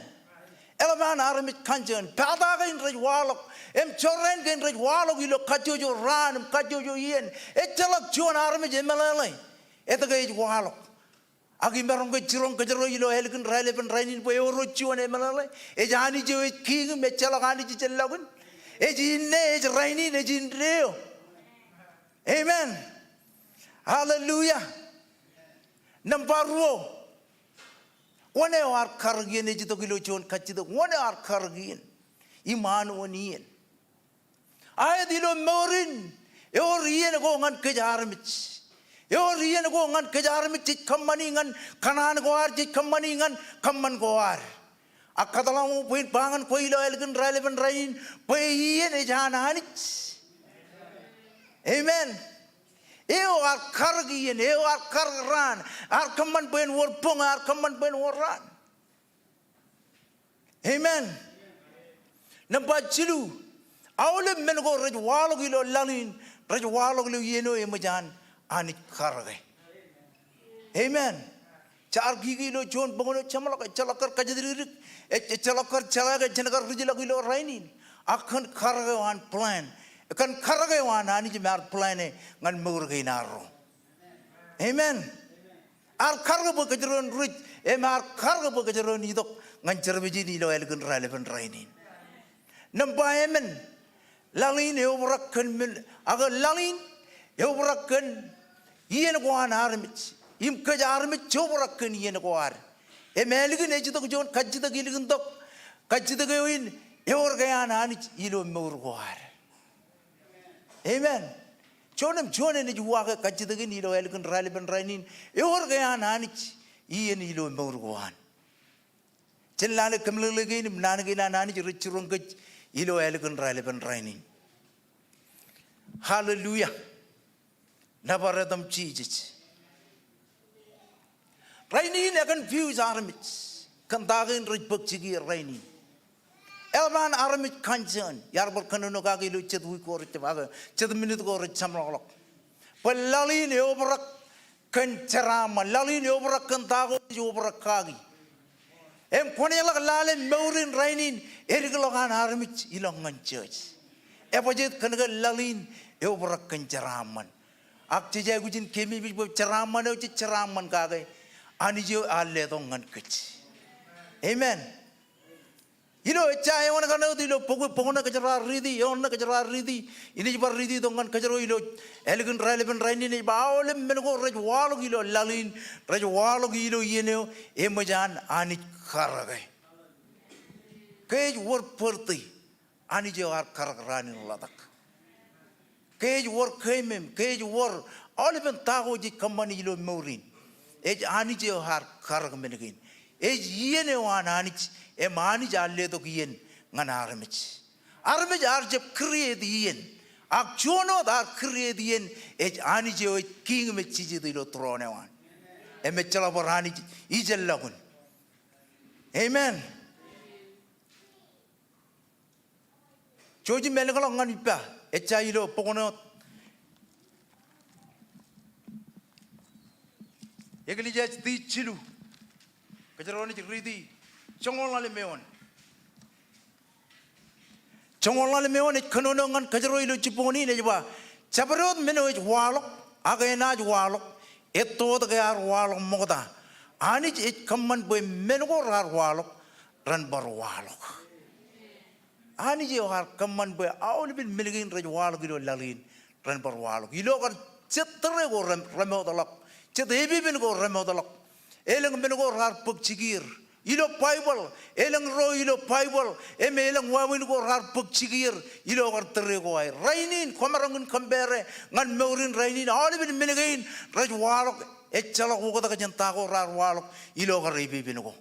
Eḷap an armej kanjān. Pata kein rej waḷọk im jorrāān kein rej waḷọk ilo kajjojo raan im kajjojo iien. Ejjeḷọk juon armej emeḷeḷe etke ej waḷọk. Ak imaroñ ke jiroñ kōjro ilo ālikin raelepen rainin bwe ewōr juon emeḷeḷe. Ej Anij eo ej kiiñ im ejjeḷọk anij ijellọkin. Ej inne, ej rainin, ej indeeo. Amen. Hallelujah. Nōṃba ruo. Wōn eo ear karōk iien? Ej itok ilo juon kajjitōk. Wōn eo ear karōk iien? Iṃaan wōn iien? Aet ilo mour in, ewōr iien ko ñan kōj armej. Ewōr iien ko ñan kōj armej jej kōṃṃani ñan kōṇaan ko ad, jej kōṃṃani ñan kōṃṃan ko ad. Ak kōtḷọk bwe in ba ñan kwe ilo ālikin raelepen rainin bwe iien ej an Anij. Amen. Eo ear karōk iien, eo ear karōk raan, ear kōṃṃan bwe en wōr boñ, ear kōṃṃan bwe en wōr raan. Amen. Nōṃba jilu, aolep men ko rej waḷọk ilo laḷ in, rej waḷọk ilo iien eo eṃōj an Anij karōke. Amen. Jaar kiki ilo juon boñ eo jeṃḷọk, ejjeḷọk kar kajjitōk, ej-, ejjeḷọk kar jeḷā ke jen kar rijḷọk ilo rainin. Ak kōn karōk eo an plan. Kōn karōk eo an Anij im ear plan e ñan mour kein arro. Amen. Ear karōk bwe kōjro en rej, im ear karōk bwe kōjro en itok ñan service in ilo ālikin raelepen rainin. Nōṃba emān, laḷ in eobrak kōn men, ak laḷ in eobrak kōn iien ko an armej. Im kōj armej jobrak kōn iien ko ad. Im ālikin ej itok juon kajjitōk ilikintok, kajjitōk eo in ewōr ke an Anij ilo mour ko ad. Amen. Juon im juon enaaj uwaake kajjitōk in ilo ālikin raelepen rainin, ewōr ke an Anij iien ilo mour ko an. Jen lale kōmeḷeḷe kein im naan kein an Anij rej jiroñ kōj ilo ālikin raelepen rainin. Hallelujah. Nōbar etaṃ Jisōs. Rainin e confuse armej kōn ta kein rej bōk jikier rainin. Eḷap an armej kanjān. Iar bar kōnono kaki ilo jet wiik ko rej jab, ak jet minit ko rej jeṃḷọkḷọk. Bwe laḷ in eobrak kōn jeraaṃṃan, laḷ in eobrak kōn ta ko jej obrak kaki. Im kwōnaaj ḷak lale mour in rainin edikḷọk an armej ilọk ñan church. Ebajjeet kōnke laḷ in eobrak kōn jeraaṃṃan. Ak jej aikuj in keememej bwe jeraaṃṃan eo jej jeraaṃṃan kake, Anij eo ear letok ñan kōj. Amen. Ilo ejja eoon kaṇe wōt ilo bok, bok ṇe kōjro ar riiti, eoon ṇe kōjro ar riiti, inaaj bar riiti tok ñan kōjro ilo ālikin raelepen rainin, ej ba aolep men ko rej waḷọk ilo laḷ in, rej waḷọk ilo iien eo eṃōj an Anij karōke. Ke ej wōr birthday, Anij eo ear karōk raan in ḷotak. Ke ej wōr keemem, ke ej wōr aolepen ta ko jej kōṃṃani ilo mour in, ej Anij eo ear karōk men kein. Ej iien eo an Anij, im Anij ear letok iien ñan armej. Armej ear jab create iien. Ak juon wōt ear create iien, ej Anij eo ej kiiñ im ej jijet ilo throne eo an. Im ejjeḷọk bar Anij ijellọkin. Amen. Jouj im ālōkḷọk ñan ippa, ejja ilo bok ṇe wōt, Eklejia ej jilu. Kōjro naaj riiti joñoul ḷalem eoon. Joñoul ḷalem eoon ej kōnono ñan kōjro ilo jibboñōn in ej ba, jabdewōt men eo ej waḷọk, ak enaaj waḷọk, ettoot ke ear waḷọk ṃokta. Anij ej kōṃṃan bwe men ko raar waḷọk ren bar waḷọk. Anij eo ear kōṃṃan bwe aolepen men kein rej waḷọk ilo laḷ in ren bar waḷọk. Ilo kar jet tōre ko rem-, remootḷọk, jet epepen ko remootḷọk. Elōñ men ko raar bōk jikier ilo Baibōḷ, elōñ ro ilo Baibōḷ, im elōñ wāween ko raar bōk jikier ilo kar tōre ko aer. Rainin, kwōmaroñ in compare ñan mour in rainin, aolepen men kein rej waḷọk, ejjeḷọk oktak jān ta ko raar waḷọk ilo kar epepen ko.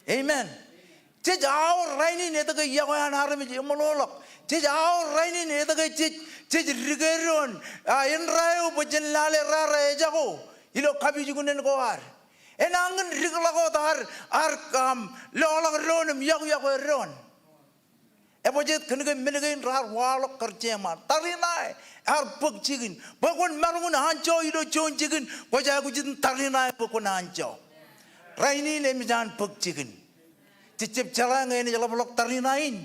Amen. Jej aor rainin etke iọkwe an armej eṃōḷoḷọk. Jej aor rainin etke jej, jej dike doon, a, inra eo bwe jen lale rara ejako ilo kapijuknen ko ad. Enañin dikḷọk wōt ad, ad, um, loḷọk doon im iọkiọkwe doon. Ebajjeet kōnke men kein raar waḷọk kar jeṃaan. Tariṇae ear bōk jikin. Bwe kwōn maroñ in anjọ ilo juon jikin, kwōj aikuj in tariṇae bwe kwōn anjọ. Rainin eṃōj an bōk jikin. Jej jab jeḷā ñe enaaj ḷapḷọk tariṇae in.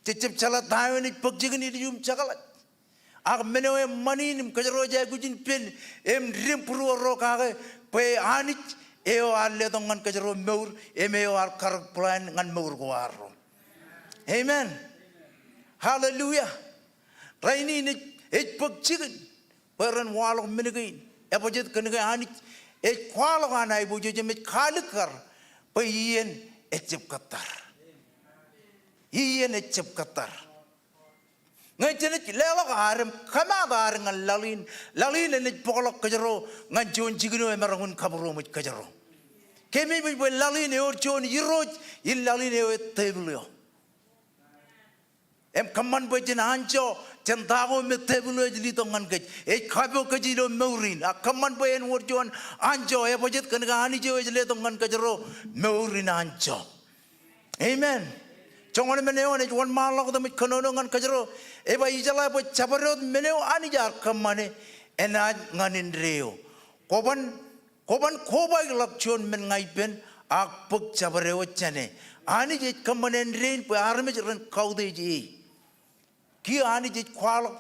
Jej jab jeḷā ta eo enaaj bōk jikin ilo ijo im jekḷaj. Ak men eo eṃṃan in im kōjro ej aikuj in pen im dim būruorro kake bwe Anij eo ear letok ñan kōjro mour im eo ear karōk plan ñan mour ko arro. Amen. Hallelujah. Rainin ej, ej bōk jikin bwe ren waḷọk men kein. Ebajjeet kōnke Anij ej kwaḷọk an aiboojoj im ej kaalikkar bwe iien ej jab kōttar. Iien ej jab kōttar. Ñe jenaaj leḷọk ad im kōmaat ad ñan laḷ in, laḷ in enaaj bōkḷọk kōjro ñan juon jikin eo emaroñ in kabūroṃōj kōjro. Keememej bwe laḷ in ewōr juon irooj in laḷ in eo ej tepil eo. Im kōṃṃan bwe jen anjọ jān ta ko me tepil eo ej letok ñan kōj. Ej kapo kōj ilo mour in. Ak kōṃṃan bwe en wōr juon anjọ, ebajjeet kōnke Anij eo ej letok ñan kōjro mour in anjọ. Amen. Joñan men eo enaaj wōnṃaanḷọk wōt im ej kōnono ñan kōjro. Ej ba, ijeḷā bwe jabdewōt men eo Anij ear kōṃṃane enaaj ñan indeeo. Kwōban, kwōban kobaikḷọk juon men ña ippān ak bōk jabdewōt jāne. Anij ej kōṃṃane indein bwe armej ren kautiej e. Kiiō Anij ej kwaḷọk,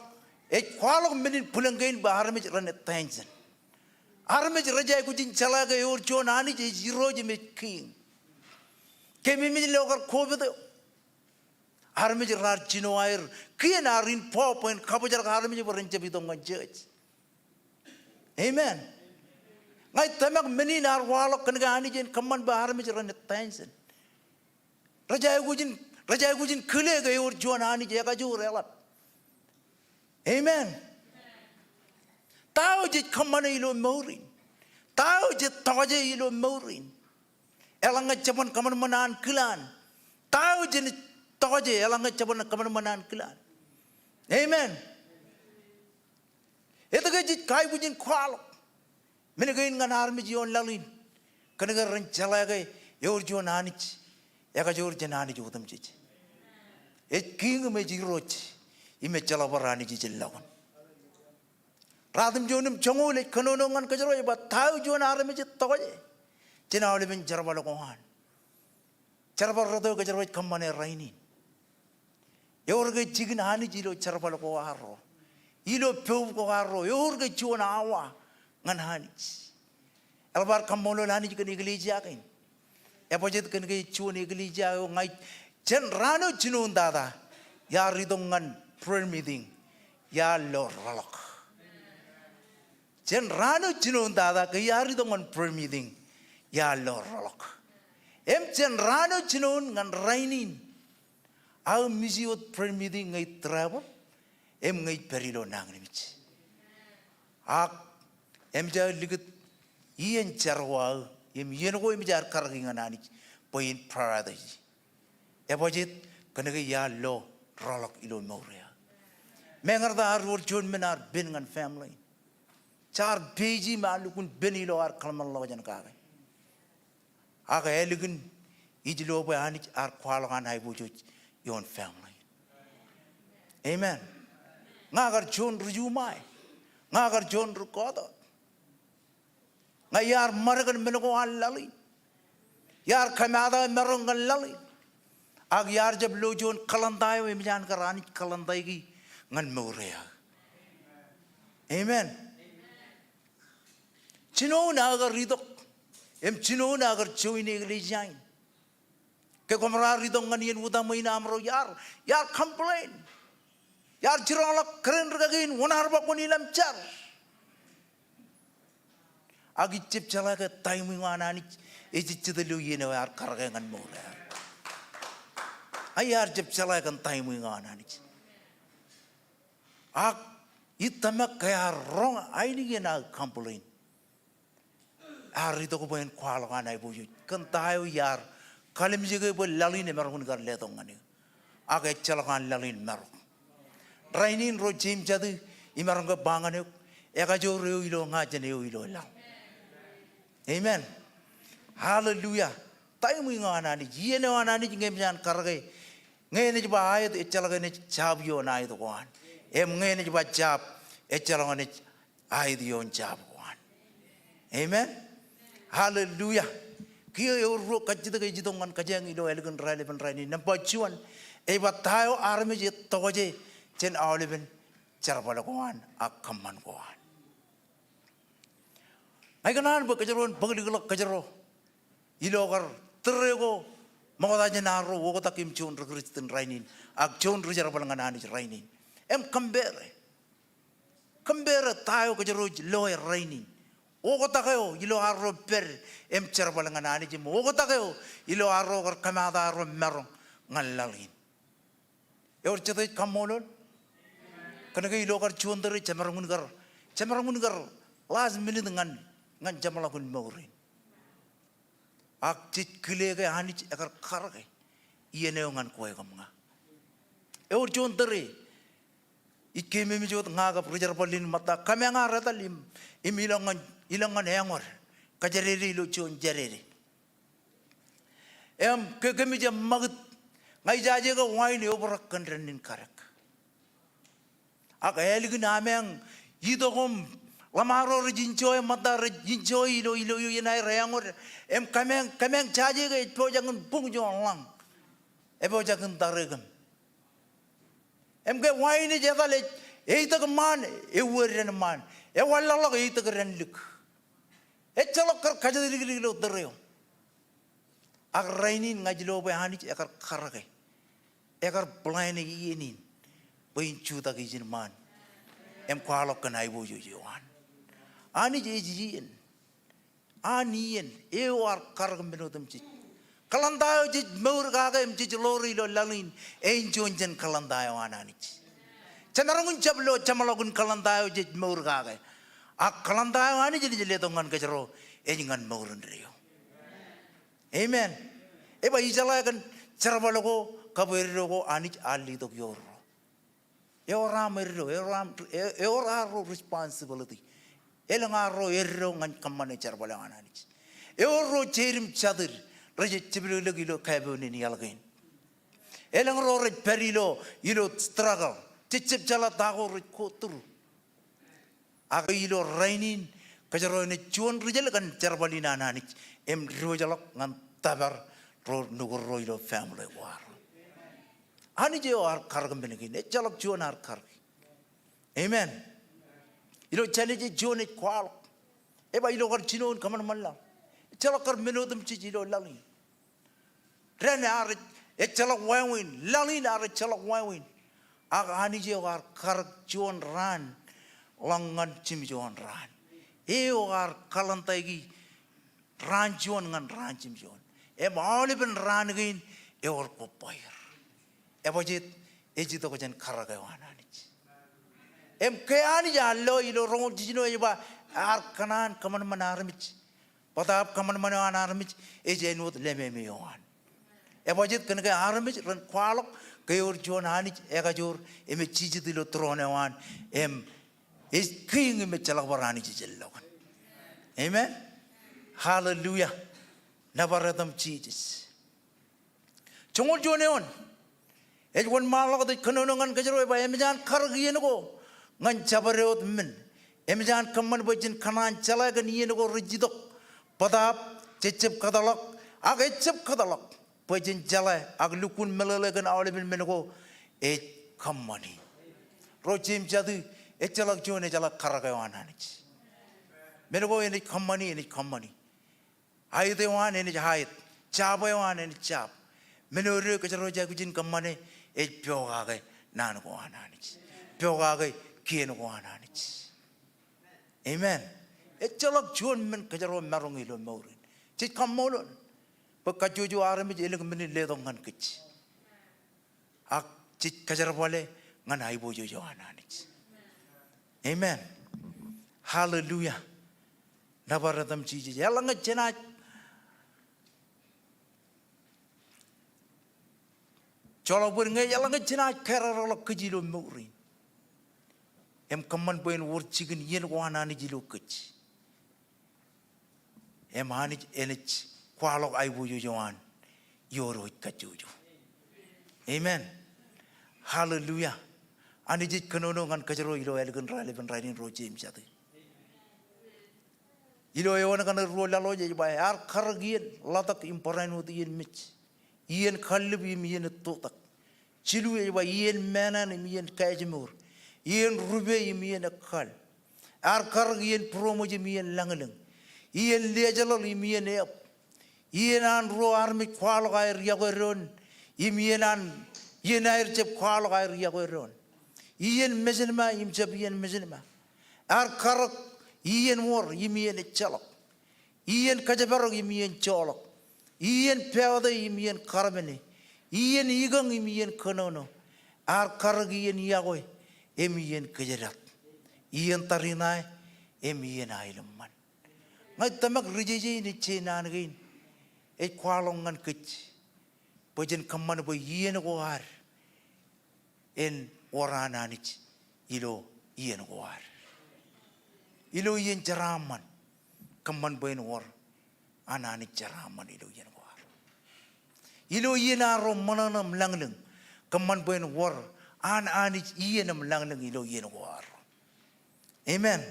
ej kwaḷọk men in bwilōñ kein bwe armej ren attention. Armej rej aikuj in jeḷā ke ewōr juon Anij ej irooj im ej kiiñ. Keememej ilo kar COVID eo, armej raar jino aer kien, ear involve bwe en kabōjrak armej bwe ren jab itok ñan church. Amen. Ña ij tōmak men in ear waḷọk kōnke Anij en kōṃṃan bwe armej ren attention. Rej aikuj in, rej aikuj in kile ke ewōr juon Anij ekajoor eḷap. Amen. Ta eo jej kōṃṃane ilo mour in? Ta eo jej tokjāe ilo mour in? Eḷaññe jeban kōṃanṃan ankilaan, ta eo jenaaj tokjāe eḷaññe jeban kōṃanṃan ankilaan? Amen. Etke jej aikuj in kwaḷọk men kein ñan armej ioon laḷ in? Kōnke ren jeḷā ke ewōr juon Anij ekajoor jān anij otemjej. Ej kiiñ im ej irooj im ejjeḷọk bar anij ijellọkun. Ratimjuon im joñoul ej kōnono ñan kōjro, ej ba ta eo juon armej ej tokjāe jān aolepen jerbal ko an? Jerbal rot eo kōjro ej kōṃṃane rainin. Ewōr ke jikin Anij ilo jerbal ko arro? Ilo poub ko arro, ewōr ke juon awa ñan Anij? Eḷap ad kaṃṃoolol Anij kōn eklejia kein. Ebajjeet kōnke juon eklejia eo ña ij, jān raan eo jinoin tata iar itok ñan prayer meeting, iar lo rọọlḷọk. Jān raan eo jinoin tata ke iar itok ñan prayer meeting, iar lo rọọlḷọk. Im jān raan eo jinoin ñan rainin, aō miji wōt prayer meeting ñe ij travel, im ñe ij pād ilo nañinmej. Ak eṃōj aō likūt iien jar ko aō, im iien ko eṃōj aō karōki ñan Anij bwe in prioritize. Ebajjeet kōnke iar lo rọọlḷọk ilo mour eo aō. Meñe ear ta, ear wōr juon men ear pen ñan family. Jaar peji im ear lukkuun pen ilo ad kōḷmānḷọkjeṇ kake. Ak ālikin ij lo bwe Anij ear kwaḷọk an aiboojoj ioon family. Amen. Ña kar juon ri-Juṃae. Ña kar juon ri-Kōtōt. Ñe iar ṃad kōn men ko an laḷ in, iar kōmaat aō maroñ ñan laḷ in, ak iar jab lo juon kōḷanta eo emōj an kar Anij kōḷantaiki ñan mour eo aō. Amen. Jinoin aō kar itok im jinoin aō kar join eklejia in. Ke koṃ raar itok ñan iien utaṃwe in aṃro, iar, iar complain. Iar jiroñḷọk kōrā in rikaki in, wōn ear ba kwōn ilōñ jar. Ak ij jab jeḷā ke taimwi ñan Anij ej jejjet ilo iien eo ear karōke ñan mour eo. Ak iar jab jeḷā kōn taimwi ñan Anij. Ak ij tōmak ke ear roñ ainikien aō complain. Ear itok bwe en kwaḷọk an aiboojoj kōn ta eo iar kalimjeke bwe laḷ in emaroñ in kar letok ñan eō. Ak ejjeḷọk an laḷ in marok. Rainin ro jeiū im jatū, imaroñ ke ba ñan eok, ekajoor eo ilo ña jān eo ilo laḷ. Amen. Hallelujah. Taimwi ñan Anij, iien eo an Anij ñe emōj an karōke, ñe enaaj ba aet, ejjeḷọk enaaj jab ioon aet ko an. Im ñe enaaj ba jab, ejjeḷọk enaaj aet ioon jab ko an. Amen. Hallelujah. Kiiō ewōr ruo kajjitōk ej itok ñan kōjeañ ilo ālikin raelepen rainin. Nōṃba juon, ej ba ta eo armej ej tokjān aolepen jerbal ko an ak kōṃṃan ko an. Ña ikōṇaan bwe kōjro en bōkḷọk kōjro ilo kar tōre ko ṃokta jān arro oktak im juon ri Kristian rainin ak juon ri jerbal ñan Anij rainin. Im compare. Compare ta eo kōjro ej loe rainin. Oktak eo ilo arro pād im jerbal ñan Anij im oktak eo ilo arro kar kōmaat arro maroñ ñan laḷ in. Ewōr jete ej kaṃṃoolol? Kōnke ilo kar juon tōre jemaroñ in kar, jemaroñ in kar last minute ñan, ñan jeṃḷọkin mour in. Ak jej kile ke Anij ekar karōke iien eo ñan kwe kōm ña. Ewōr juon tōre ij keememej wōt ña kab ri jerbal in ṃōtta, kōmeañ ar etal im, im ilọk ñan, ilọk ñan eñwōd kōjādede ilo juon jādede. Im ke kōmij eṃṃakūt, ña ijaje ke wain eobrak kōn dān in kadek. Ak ālikin ameañ itok im ḷōṃaro rej enjoy, ṃōtta rej enjoy ilo, ilo, ilo iien aer eñwōd. Im kōmeañ, kōmeañ jaje ke ej pojak in buñ juon ḷañ. Epojak in tare kōm. Im ke wain ej etal ej, eitōk ṃaan, ewōr dān ṃaan. Ewanlaḷḷọk, eitōk dān lik. Ejjeḷọk kar kajatdikdik ilo tōre eo. Ak rainin ña ij lo bwe Anij ekar karōke. Ekar plan e iien in bwe in jutak ijin ṃaan im kwaḷọk kōn aiboojoj eo an. Anij ej iien. An iien eo ear karōk men otemjej. Kōḷanta eo jej mour kake im jej ḷoore ilo laḷ in, ej juon jān kōḷanta eo an Anij. Jemaroñ in jab lo jeṃḷọkin kōḷanta eo jej mour kake. Ak kōḷanta eo Anij enaaj letok ñan kōjro ej ñan mour indeeo. Amen. Ej ba ijeḷā kōn jerbal ko kab eddo ko Anij ear letok ioon ro. Ewōr aṃ eddo, ewōr aṃ, e-, ewōr arro responsibility. Elōñ arro eddo ñan kōṃṃane jerbal eo an Anij. Ewōr ro jeid im jatid rej jepḷōklōk ilo kapoon in iaḷ kein. Elōñ ro rej pād ilo, ilo struggle. Jejjab jeḷā ta ko rej go through. Ak ilo rainin, kōjro enaaj juon ri-jeḷā kōn jerbal in an Anij, im diwōjḷọk ñan tōpar ro nukūr ro ilo family ko arro. Anij eo ear karōk men kein, ejjeḷọk juon ear karōk. Amen. Ilo Jenesis juon ej kwaḷọk. Ej ba ilo kar jinoin kōṃanṃan laḷ. Ejjeḷọk kar men otemjej ilo laḷ in. Dān ear ejjeḷọk wāween, laḷ in ear ejjeḷọk wāween. Ak Anij eo ear karōk juon raan ḷọk ñan jimjuon raan. Eo ear kōḷantaiki raan juon ñan raan jimjuon. Im aolepen raan kein ewōr bōbbaer. Ebajjeet, ej itok jān karōk eo an Anij. Im ke Anij ear lo ilo roñoul jiljino ej ba ear kōṇaan kōṃanṃan armej. Bōtaab kōṃanṃan eo an armej ej āinwōt lememi eo an. Ebajjeet? Kōnke armej ren kwaḷọk ke ewōr juon Anij ekajoor im ej jijet ilo tūroon eo an im ej kiiñ im ejjeḷọk bar Anij ejjeḷọkin. Amen. Hallelujah. Nōbar etaṃ Jisōs. Joñoul juon eoon. Ej wōnṃaanḷọk wōt ej kōnono ñan kōjro ej ba emōj an karōk iien ko ñan jabdewōt men. Eṃōj an kōṃṃan bwe jen kōṇaan jeḷā kōn iien ko rej itok bōtaab, jejjab kōtḷọk, ak ejjab kōtḷọk bwe jen jeḷā ak lukkuun meḷeḷe kōn aolepen men ko ej kōṃṃani. Ro Jemes jatū, ejjeḷọk juon ejeḷā karōk eo an Anij. Men ko enaaj kōṃṃani, enaaj kōṃṃani. Aet eo an enaaj aet. Jab eo an enaaj jab. Men eo kōjro ej aikuj in kōṃṃane ej pokake naan ko an Anij. Pokake kien ko an Anij. Amen. Ejjeḷọk juon men kōjro maroñ ilo mour in. Jej kaṃṃoolol bwe kajjojo armej elōñ men in letok ñan kōj. Ak jej kōjerbale ñan aiboojoj eo an Anij. Amen. Hallelujah. Nōbar etaṃ Jisōs. Eḷaññe jenaaj joḷọk bōd ñe eḷaññe jenaaj kōrọọlḷọk kōj ilo mour in im kōṃṃan bwe en wōr jikin iien ko an Anij ilo kōj. Im Anij enaaj kwaḷọk aiboojoj eo an ioon ro ej kajjojo. Amen. Hallelujah. Anij ej kōnono ñan kōjro ilo ālikin raelepen rainin, ro Jemes jatū. Ilo eoon kaṇe ruo laḷ eo ej ba, ear karōk iien ḷotak im barāinwōt iien mej, iien kallib im iien ettotak. Jilu ej ba iien menan im iien kaājmour, iien rupe im iien ekkal. Ear karōk iien būroṃōj im iien lañlōñ, iien lejeḷeḷ im iien eab, iien an ro armej kwaḷọk aer yokwe doon, im iien an, iien aer jab kwaḷọk aer yokwe doon, iien mejenma im jab iien mejenma. Ear karōk iien wōr im iien ejjeḷọk, iien kōjparok im iien joḷọk, iien pāāte im iien karmene, iien ikōñ im iien kōnono. Ear karōk iien yokwe im iien kōjdat, iien tariṇae im iien aenōṃṃan. Ña ij tōmak ri-jeje in ej je naan kein ej kwaḷọk ñan kōj bwe jen kōṃṃan bwe iien ko ad en wōr an Anij ilo iien ko ad. Ilo iien jeraaṃṃan, kōṃṃan bwe en wōr an Anij jeraaṃṃan ilo iien ko ad. Ilo iien arro ṃōṇōṇō im lañlōñ, kōṃṃan bwe en wōr an Anij iien im lañlōñ ilo iien ko arro. Amen.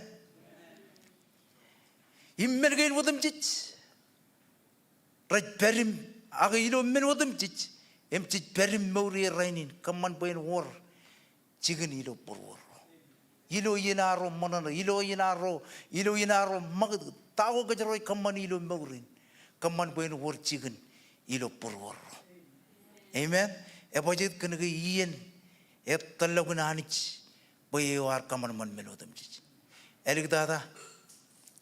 Im men kein otemjej rej pād im, ak ilo men otemjej im jej pād im mour ie rainin, kōṃṃan bwe en wōr jikin ilo būruōrro. Ilo iien arro ṃōṇōṇō, ilo iien arro, ilo iien arro ṃakūtkūt, ta ko kōjro ej kōṃṃani ilo mour in, kōṃṃan bwe en wōr jikin ilo būruōrro. Amen. Ebajjeet kōnke iien ej tōllọkin Anij bwe eo ear kōṃanṃan men otemjej. Āliktata,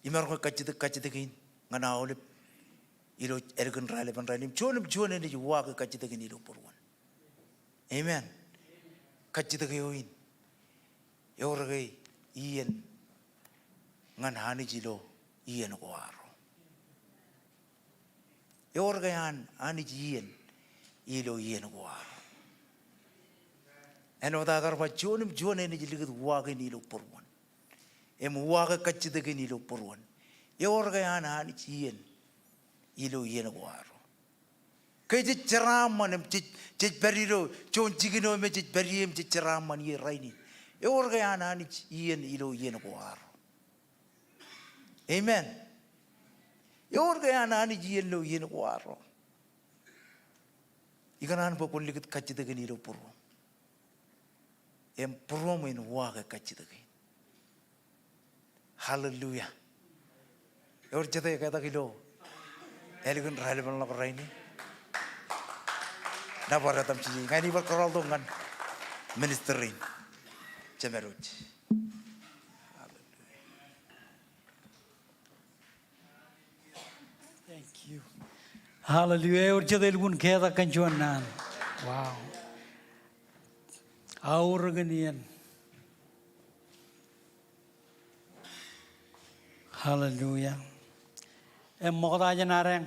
imaroñ ke kajjitōk kajjitōk in ñan aolep ilo ālikin raelep in rainin. Juon im juon enaaj uwaake kajjitōk in ilo būruon. Amen. Kajjitōk eo in, ewōr ke iien ñan Anij ilo iien ko arro. Ewōr ke an Anij iien ilo iien ko arro. Āinwōt aō kar ba, juon im juon enaaj likūt uwaake in ilo būruon im uwaake kajjitōk in ilo būruon. Ewōr ke an Anij iien ilo iien ko arro. Ke jej jeraaṃṃan im jej, jej pād ilo juon jikin eo me jej pād ie im jej jeraaṃṃan ie rainin, ewōr ke an Anij iien ilo iien ko arro. Amen. Ewōr ke an Anij iien ilo iien ko arro. Ikōṇaan bwe kwōn likūt kajjitōk in ilo būruōṃ im būruōṃ en uwaake kajjitōk in. Hallelujah. Ewōr jete eketak ilo ālikin raelepḷọk rainin? Nōbar etaṃ Jisōs. Ña ij bar kōrọọltok ñan minister in, Jemedwōj. Hallelujah. Thank you. Hallelujah. Ewōr jete elukkuun ketak kōn juon naan? Wow. Aorōkin iien. Hallelujah. Im ṃokta jān adeañ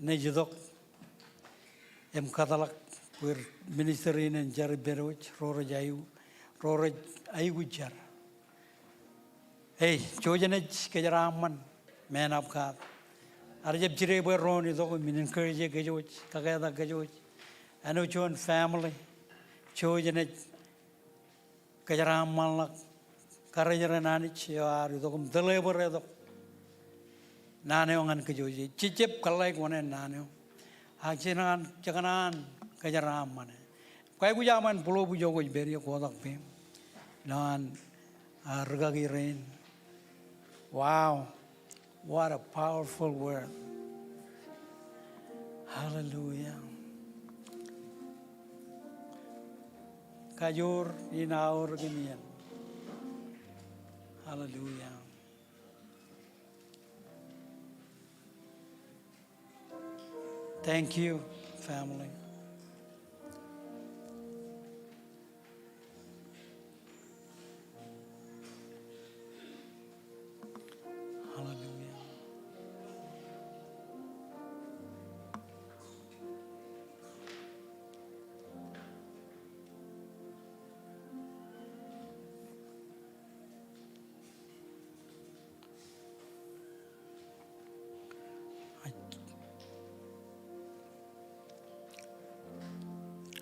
ṇe ej itok im kōtḷọk bwe minister in en jar ippān wōj, ro rej aiu, ro rej aikuj jar. Ei, jouj jen ej kōjeraaṃṃan man of God. Ear jab jide bwe doon itok im encourage kōj wōj, kaketak kōj wōj. Āinwōt juon family, jouj jen ej kōjeraaṃṃanḷọk karijeran Anij eo ear itok im deliver e tok naan eo ñan kōj. Jej jab kōḷḷāik oṇāān naan eo. Ak jekōṇaan, jekōṇaan kōjeraaṃṃan e. Kwōj aikuj aṃ en blow bwijok kwōj pād ie, kotak peiṃ. Ilowaan, ah, rūkaki rein. Wow. What a powerful word. Hallelujah. Kajoor in aorōk in iien. Hallelujah. Thank you, family. Hallelujah.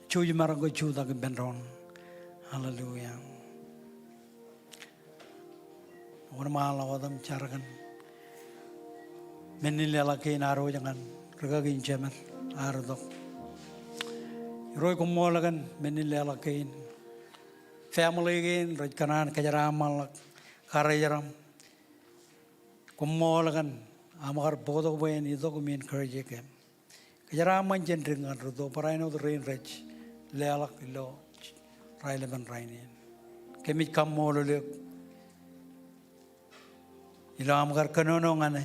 Jouj maroñ ke jutak ippān doon. Hallelujah. Wōnṃaanḷọk wōt im jar kōn men in leḷọk kein ad wōj ñan rūkaki in jemed ear itok. Irooj, koṃṃool kōn men in leḷọk kein. Family kein rej kōṇaan kōjeraaṃṃanḷọk karijeram. Koṃṃool kōn aṃ kar bōktok bwe en itok im encourage kōm. Kōjeraaṃṃan jān dik ñan rūtto, barāinwōt rein rej leḷọk ilo raelepen rainin. Kōmij kaṃṃoolol eok ilo aṃ kar kōnono ñan e.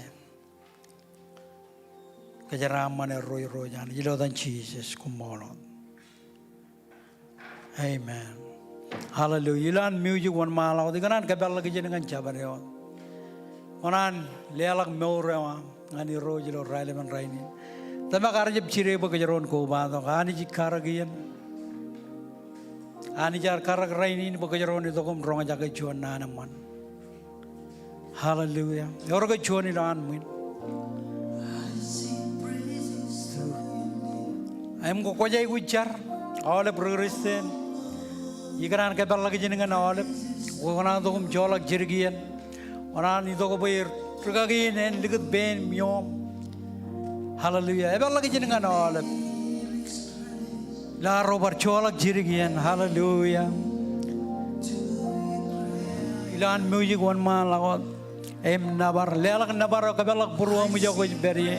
Kōjeraaṃṃan erro Irooj Anij, ilo etan Jisōs, koṃṃool wōt. Amen. Hallelujah. Ilowaan music, wōnṃaanḷọk wōt, ikōṇaan kōpeḷḷọk ijin ñan jabdewōt. Kwōṇaan leḷọk mour eo aṃ ñan Irooj ilo raelepen rainin. Tōmak, ear jab jide bwe kōjro en kobatok. Anij ej karōk iien. Anij ear karōk rainin bwe kōjro en itok im roñjake juon naan eṃṃan. Hallelujah. Ewōr ke juon ilowaan ṃwiin? Im ke kwōj aikuj jar aolep ri-Kristian, ikōṇaan kōpeḷḷọk ijin ñan aolep. Kwō kōṇaan itok im joḷọk jidik iien. Kwōṇaan itok bwe rūkaki in en likūt pein im iooṃ. Hallelujah. Epeḷḷọk ijin ñan aolep. Ilo arro bar joḷọk jidik iien. Hallelujah. Ilowaan music, wōnṃaanḷọk wōt im nōbar. Leḷọk nōbar eo, kōpeḷḷọk būruōṃ ijo kwōj pād ie.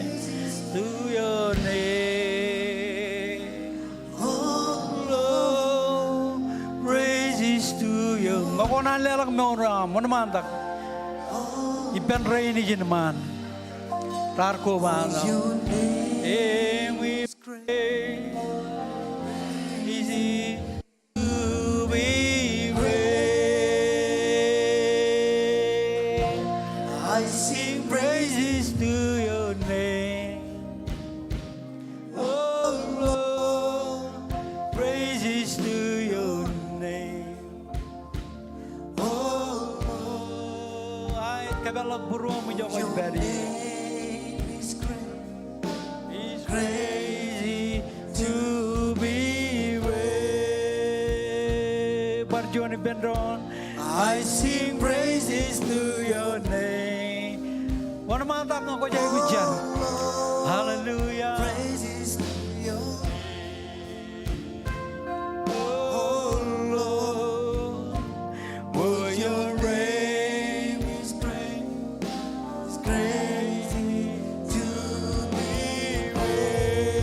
To your name, oh Lord, praises to your. Ñe kwōṇaan leḷọk mour eo aṃ, wōnṃaantak. Ippān rein ijin ṃaan raar kobatok. Your name is great. Easy to be praised. I sing praises to your name. Oh Lord, praises to your name. Oh, aet, kōpeḷḷọk būruōṃ ijo kwōj pād ie. Your name is great. Is crazy to be praised. Bar juon ippān doon. I sing praises to your name. Wōnṃaantak ñe kwōj aikuj jar. Oh Lord, hallelujah. Praises to your name. Oh Lord, for your name is great, is crazy to be praised.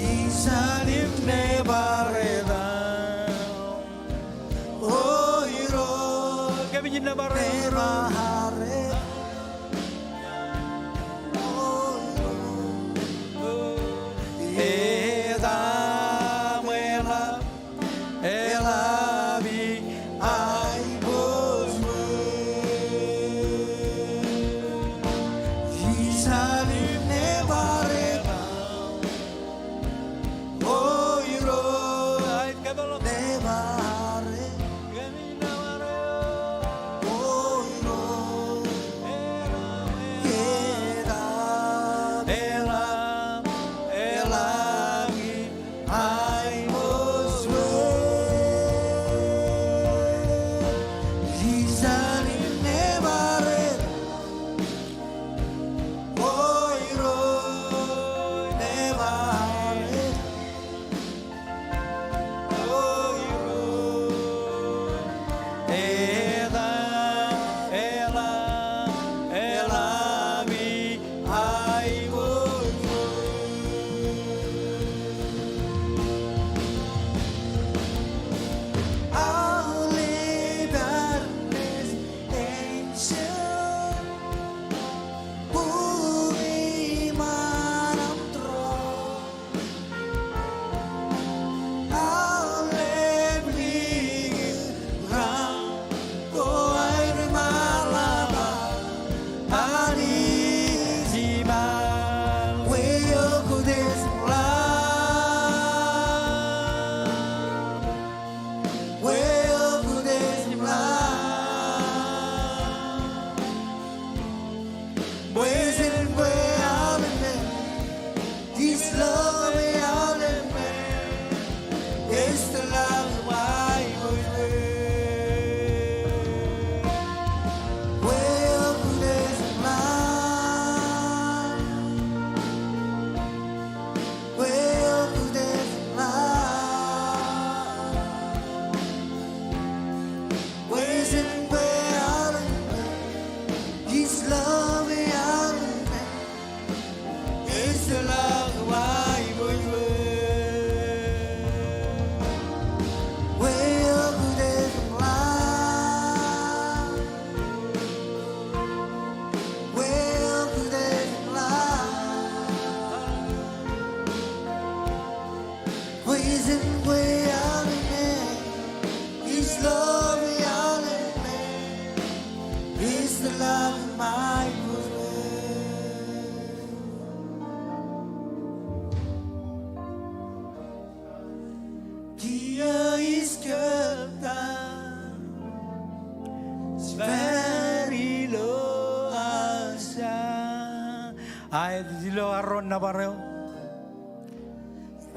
Jerusalem nōbar etan. O Irooj, kōmij nōbar etan. Nōbar etan. O Irooj. Etaṃ eḷap, eḷap i aiboojoj. Jerusalem nōbar etan. O Irooj. Aet, kōpeḷḷọk. Nōbar etan. Kōmij nōbar eok. O Irooj. His love, His love, His love, my brother. Kiiō ij kōttar ij pād ilo aō ja. Aet, ilo arro nōbar eo.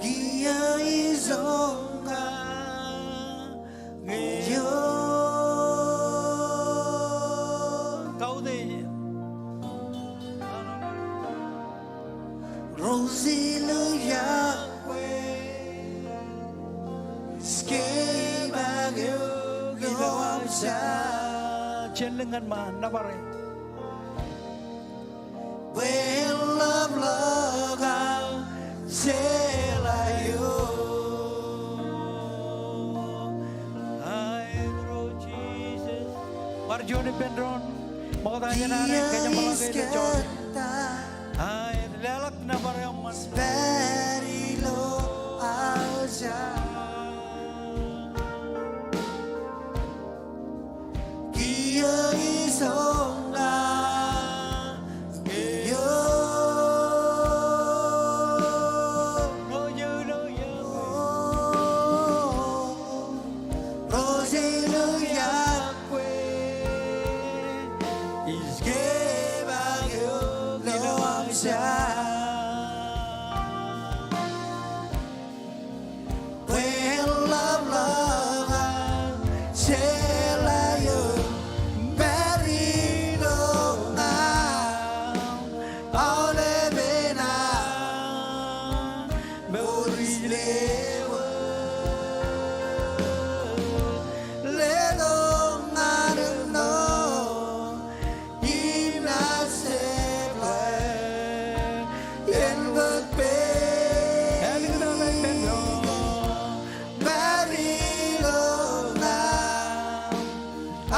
Kiiō isoñ kañe eok. Kautiej. Ro ij lo iọkwe, ij ke ibaak eok ilo aō ja. Jen lōñ ñan ṃaan, nōbar e. Bwe en lọpḷọk aō jeḷā eok. Aet, Lord Jesus. Bar juon ippān doon. Ṃokta jān ad kōjeṃḷọk ilo joñoul. Aet, leḷọk nōbar eo eṃṃan. Pād ilo aō ja. Kiiō isoñ kañe eok. Ro ij lo iọkwe, ij ke ibaak eok ilo aō ja. Bwe en lọpḷọk aō jeḷā eok, pād ilo ñan aolepen aō mour ilo wōt. Letok ñan eok ṇo im naaj jepḷaak, en wōt pein iiō. Pād ilo ñan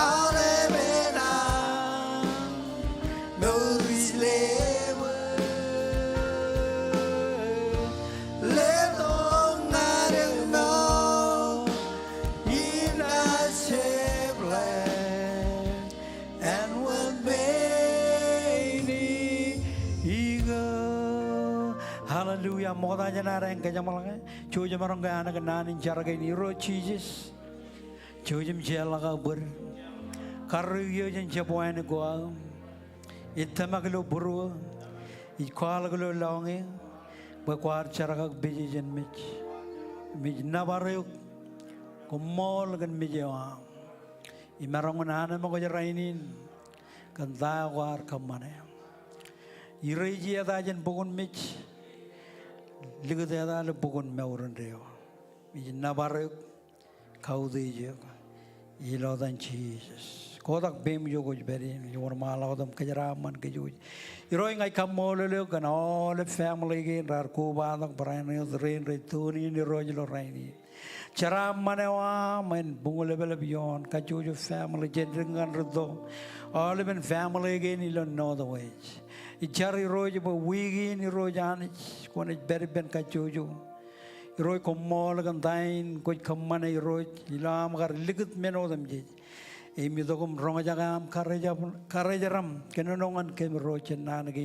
aolepen aō mour ilo wōt. Letok ñan eok ṇo im naaj jepḷaak, en wōt pein iiō. Hallelujah. Ṃokta jān ad kōjeṃḷọk e. Jouj im maroñ ke anōk naan in jar kein. Irooj Jisōs, jouj im jeorḷọk aō bōd. Karreoik eō jān jab wānōk ko aō. Ij tōmak ilo būruō. Ij kwaḷọk ilo lọñiō bwe kwaar jerkakpeje jān mej. Im ij nōbar eok. Koṃṃool kōn mej eo aṃ. Imaroñ in anemkwōj rainin kōn ta eo kwaar kōṃṃane. Ij reji eta jān bok in mej, likūt eta ilo bok in mour indeeo. Ij nōbar eok, kautiej eok. Ilo etan Jisōs. Kotak peiṃ ijo kwōj pād ie, ij wōnṃaanḷọk wōt im kōjeraaṃṃan kōj. Irooj, ña ij kaṃṃoolol eok kōn aolep family kein raar kobatok barāinwōt rein rej tune in, Irooj, ilo rainin. Jeraaṃṃan eo aṃ en buñlepḷep ioon kajjojo family jān dik ñan rūtto. Aolepen family kein ilo Northwest. Ij jar, Irooj, bwe wiik in, Irooj Anij, kwōnaaj pād ippān kajjojo. Irooj, koṃṃool kōn ta in kwōj kōṃṃane, Irooj, ilo aṃ kar likūt men otemjej. Im itok im roñjake aṃ karijeraṃ, karijeraṃ kōnono ñan kōm, Irooj, jān naan kein.